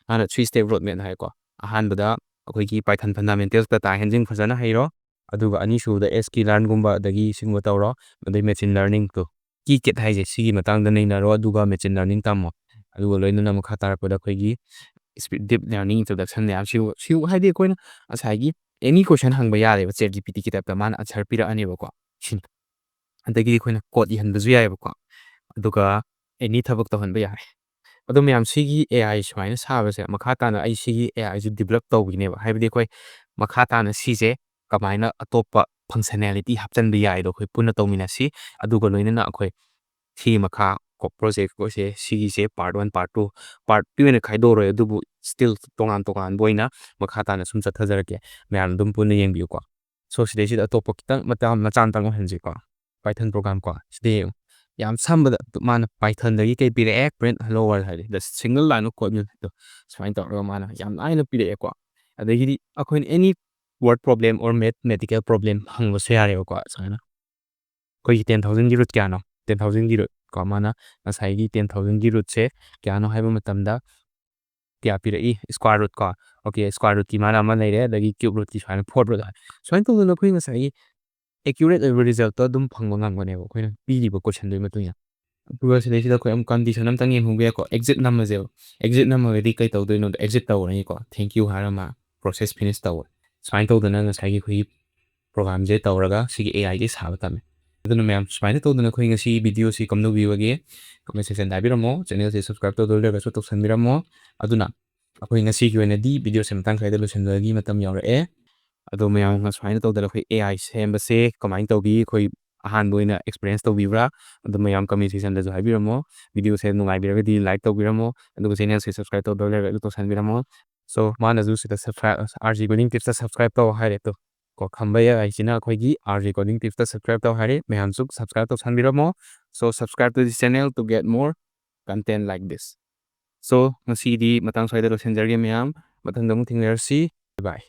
ꯃꯥꯅ three step road map ꯍꯥꯏꯀꯣ꯫ ꯑꯍꯥꯟꯕꯗ ꯑꯩꯈꯣꯏꯒꯤ Python fundamentals, data handling ꯐꯖꯅ ꯍꯩꯔꯣ, ꯑꯗꯨꯒ ꯑꯅꯤꯁꯨꯕꯗ sklearn ꯒꯨꯝꯕ ꯑꯗꯒꯤ ꯁꯤꯒꯨꯝꯕ ꯇꯧꯔꯣ, ꯑꯗꯩ machine learning ꯇꯣ, KiCad ꯍꯥꯏꯁꯦ ꯁꯤꯒꯤ ꯃꯇꯥꯡꯗ ꯅꯩꯅꯔꯣ, ꯑꯗꯨꯒ machine learning ꯇꯝꯃꯣ꯫ ꯑꯗꯨꯒ ꯂꯣꯏꯅꯅ ꯃꯈꯥ ꯇꯥꯔꯛꯄꯗ ꯑꯩꯈꯣꯏꯒꯤ deep learning introduction ꯃꯌꯥꯝ ꯁꯤꯕꯨ, ꯁꯤꯕꯨ ꯍꯥꯏꯗꯤ ꯑꯩꯈꯣꯏꯅ ꯉꯁꯥꯏꯒꯤ any question ꯍꯪꯕ ꯌꯥꯔꯦꯕ, ChatGPT ꯒꯤ type ꯇ ꯃꯥꯅ answer ꯄꯤꯔꯛꯑꯅꯦꯕꯀꯣ꯫ ꯁꯤꯅꯤ꯫ ꯑꯗꯒꯤꯗꯤ ꯑꯩꯈꯣꯏꯅ code ꯏꯍꯟꯕꯁꯨ ꯌꯥꯏꯑꯕꯀꯣ, ꯑꯗꯨꯒ any ꯊꯕꯛ ꯇꯧꯍꯟꯕ ꯌꯥꯔꯦ꯫ ꯑꯗꯣ ꯃꯌꯥꯝ, ꯁꯤꯒꯤ AI ꯁꯨꯃꯥꯏꯅ ꯁꯥꯕꯁꯦ, ꯃꯈꯥ ꯇꯥꯅ ꯑꯩ ꯁꯤꯒꯤ AI ꯁꯦ develop ꯇꯧꯈꯤꯅꯦꯕ, ꯍꯥꯏꯕꯗꯤ ꯑꯩꯈꯣꯏ ꯃꯈꯥ ꯇꯥꯅ ꯁꯤꯁꯦ ꯀꯃꯥꯏꯅ ꯑꯇꯣꯞꯄ functionality ꯍꯥꯞꯆꯤꯟꯕ ꯌꯥꯏꯗꯣ ꯑꯩꯈꯣꯏ ꯄꯨꯟꯅ ꯇꯧꯃꯤꯟꯅꯁꯤ꯫ ꯑꯗꯨꯒ ꯂꯣꯏꯅꯅ ꯑꯩꯈꯣꯏ ꯁꯤꯒꯤ ꯃꯈꯥ ꯀꯣ project ꯑꯩꯈꯣꯏꯁꯦ, ꯁꯤꯒꯤꯁꯦ part one, part two, part T ꯑꯣꯏꯅ ꯈꯥꯏꯗꯣꯛꯑꯔꯣꯏ, ꯑꯗꯨꯕꯨ still ꯇꯣꯉꯥꯟ ꯇꯣꯉꯥꯟꯕ ꯑꯣꯏꯅ ꯃꯈꯥ ꯇꯥꯅ ꯁꯨꯝ ꯆꯠꯊꯖꯔꯛꯀꯦ꯫ ꯃꯌꯥꯝ ꯑꯗꯨꯝ ꯄꯨꯟꯅ ꯌꯦꯡꯕꯤꯌꯨꯀꯣ꯫ So, ꯁꯤꯗꯩꯁꯤꯗ ꯑꯇꯣꯞꯄ ꯈꯤꯇꯪ ꯃꯆꯥ, ꯃꯆꯥ ꯑꯝꯇꯪ ꯑꯣꯏꯍꯟꯁꯤꯀꯣ꯫ Python program ꯀꯣ꯫ ꯁꯤꯗ ꯌꯦꯡꯉꯨ꯫ ꯌꯥꯝ ꯁꯝꯕꯗ ꯃꯥꯅ Python ꯗꯒꯤ ꯀꯩ ꯄꯤꯔꯛꯑꯦ? Print hello world ꯍꯥꯏꯔꯦ꯫ The single line of code ꯅꯤ ꯑꯗꯣ꯫ ꯁꯨꯃꯥꯏꯅ ꯇꯧꯔꯒ ꯃꯥꯅ ꯌꯥꯝ ꯂꯥꯏꯅ ꯄꯤꯔꯛꯑꯦꯀꯣ꯫ ꯑꯗꯒꯤꯗꯤ ꯑꯩꯈꯣꯏꯅ any word problem or mathematical problem ꯍꯪꯕꯁꯨ ꯌꯥꯔꯦꯕꯀꯣ꯫ ꯁꯨꯃꯥꯏꯅ꯫ ꯑꯩꯈꯣꯏꯒꯤ ten thousand ꯒꯤ root ꯀꯌꯥꯅꯣ? Ten thousand ꯒꯤ root ꯀꯣ꯫ ꯃꯥꯅ ꯉꯁꯥꯏꯒꯤ ten thousand ꯒꯤ root ꯁꯦ ꯀꯌꯥꯅꯣ ꯍꯥꯏꯕ ꯃꯇꯝꯗ ꯀꯌꯥ ꯄꯤꯔꯛꯏ? Square root ꯀꯣ꯫ Okay, square root ꯀꯤ ꯃꯥꯅ ꯑꯃ ꯂꯩꯔꯦ, ꯑꯗꯒꯤ cube root ꯀꯤ ꯁꯨꯃꯥꯏꯅ fourth root ꯍꯥꯏ꯫ ꯁꯨꯃꯥꯏꯅ ꯇꯧꯗꯅ ꯑꯩꯈꯣꯏ ꯉꯁꯥꯏꯒꯤ accurate ꯑꯣꯏꯕ result ꯇꯣ ꯑꯗꯨꯝ ꯐꯪꯕ ꯉꯝꯒꯅꯦꯕ ꯑꯩꯈꯣꯏꯅ ꯄꯤꯔꯤꯕ question ꯗꯨꯒꯤ ꯃꯇꯨꯡ ꯏꯟꯅ꯫ ꯑꯗꯨꯒ ꯁꯤꯗꯩꯁꯤꯗ ꯑꯩꯈꯣꯏ ꯑꯃꯨꯛ condition ꯑꯝꯇꯪ ꯌꯦꯡꯍꯧꯕ ꯌꯥꯏꯀꯣ꯫ Exit ꯅꯝꯃꯁꯦꯕ꯫ Exit ꯅꯝꯃꯒꯗꯤ ꯀꯩ ꯇꯧꯗꯣꯏꯅꯣꯗ exit ꯇꯧꯔꯅꯤꯀꯣ꯫ Thank you ꯍꯥꯏꯔ ꯃꯥ process finish ꯇꯧꯔꯦ꯫ ꯁꯨꯃꯥꯏꯅ ꯇꯧꯗꯅ ꯉꯁꯥꯏꯒꯤ ꯑꯩꯈꯣꯏꯒꯤ program ꯁꯦ ꯇꯧꯔꯒ ꯁꯤꯒꯤ AI ꯁꯦ ꯁꯥꯕ ꯇꯝꯃꯦ꯫ ꯑꯗꯨꯅ ꯃꯌꯥꯝ, ꯁꯨꯃꯥꯏꯅ ꯇꯧꯗꯅ ꯑꯩꯈꯣꯏ ꯉꯁꯤ video ꯁꯤ ꯀꯝꯗꯧꯕꯤꯕꯒꯦ? Comment section ꯗ ꯍꯥꯏꯕꯤꯔꯝꯃꯣ꯫ Channel ꯁꯦ subscribe ꯇꯧꯗꯕ ꯂꯩꯔꯒꯁꯨ ꯇꯧꯁꯟꯕꯤꯔꯝꯃꯣ꯫ ꯑꯗꯨꯅ ꯑꯩꯈꯣꯏ ꯉꯁꯤꯒꯤ ꯑꯣꯏꯅꯗꯤ video ꯁꯦ ꯃꯇꯥꯡ ꯁ꯭ꯋꯥꯏꯗ ꯂꯣꯏꯁꯤꯟꯕꯒꯤ ꯃꯇꯝ ꯌꯧꯔꯛꯑꯦ꯫ ꯑꯗꯣ ꯃꯌꯥꯝ ꯁꯨꯃꯥꯏꯅ ꯇꯧꯗꯅ ꯑꯩꯈꯣꯏ AI ꯁꯦꯝꯕꯁꯦ ꯀꯃꯥꯏꯅ ꯇꯧꯕꯤ? ꯑꯩꯈꯣꯏ ꯑꯍꯥꯟꯕ ꯑꯣꯏꯅ experience ꯇꯧꯕꯤꯕ꯭ꯔꯥ? ꯑꯗꯨ ꯃꯌꯥꯝ comment section ꯗꯁꯨ ꯍꯥꯏꯕꯤꯔꯝꯃꯣ꯫ Video ꯁꯦ ꯅꯨꯡꯉꯥꯏꯕꯤꯔꯒꯗꯤ like ꯇꯧꯕꯤꯔꯝꯃꯣ, ꯑꯗꯨꯒ channel ꯁꯦ subscribe ꯇꯧꯗꯕ ꯂꯩꯔꯒꯁꯨ ꯇꯧꯁꯟꯕꯤꯔꯝꯃꯣ꯫ So ꯃꯥꯅꯁꯨ ꯁꯤꯗ subscribe, R J Coding Tips ꯇ subscribe ꯇꯧ ꯍꯥꯏꯔꯦ꯫ ꯇꯨ ꯀꯣ ꯈꯝꯕ ꯌꯥꯏꯁꯤꯅ ꯑꯩꯈꯣꯏꯒꯤ R J Coding Tips ꯇ subscribe ꯇꯧ ꯍꯥꯏꯔꯦ꯫ ꯃꯌꯥꯝꯁꯨ subscribe ꯇꯧꯁꯟꯕꯤꯔꯝꯃꯣ꯫ So subscribe to this channel to get more content like this. So ꯉꯁꯤꯗꯤ ꯃꯇꯥꯡ ꯁ꯭ꯋꯥꯏꯗ ꯂꯣꯏꯁꯤꯟꯖꯔꯒꯦ ꯃꯌꯥꯝ꯫ ꯃꯊꯪꯗ ꯑꯃꯨꯛ ꯊꯦꯡꯅꯔꯁꯤ꯫ Bye bye.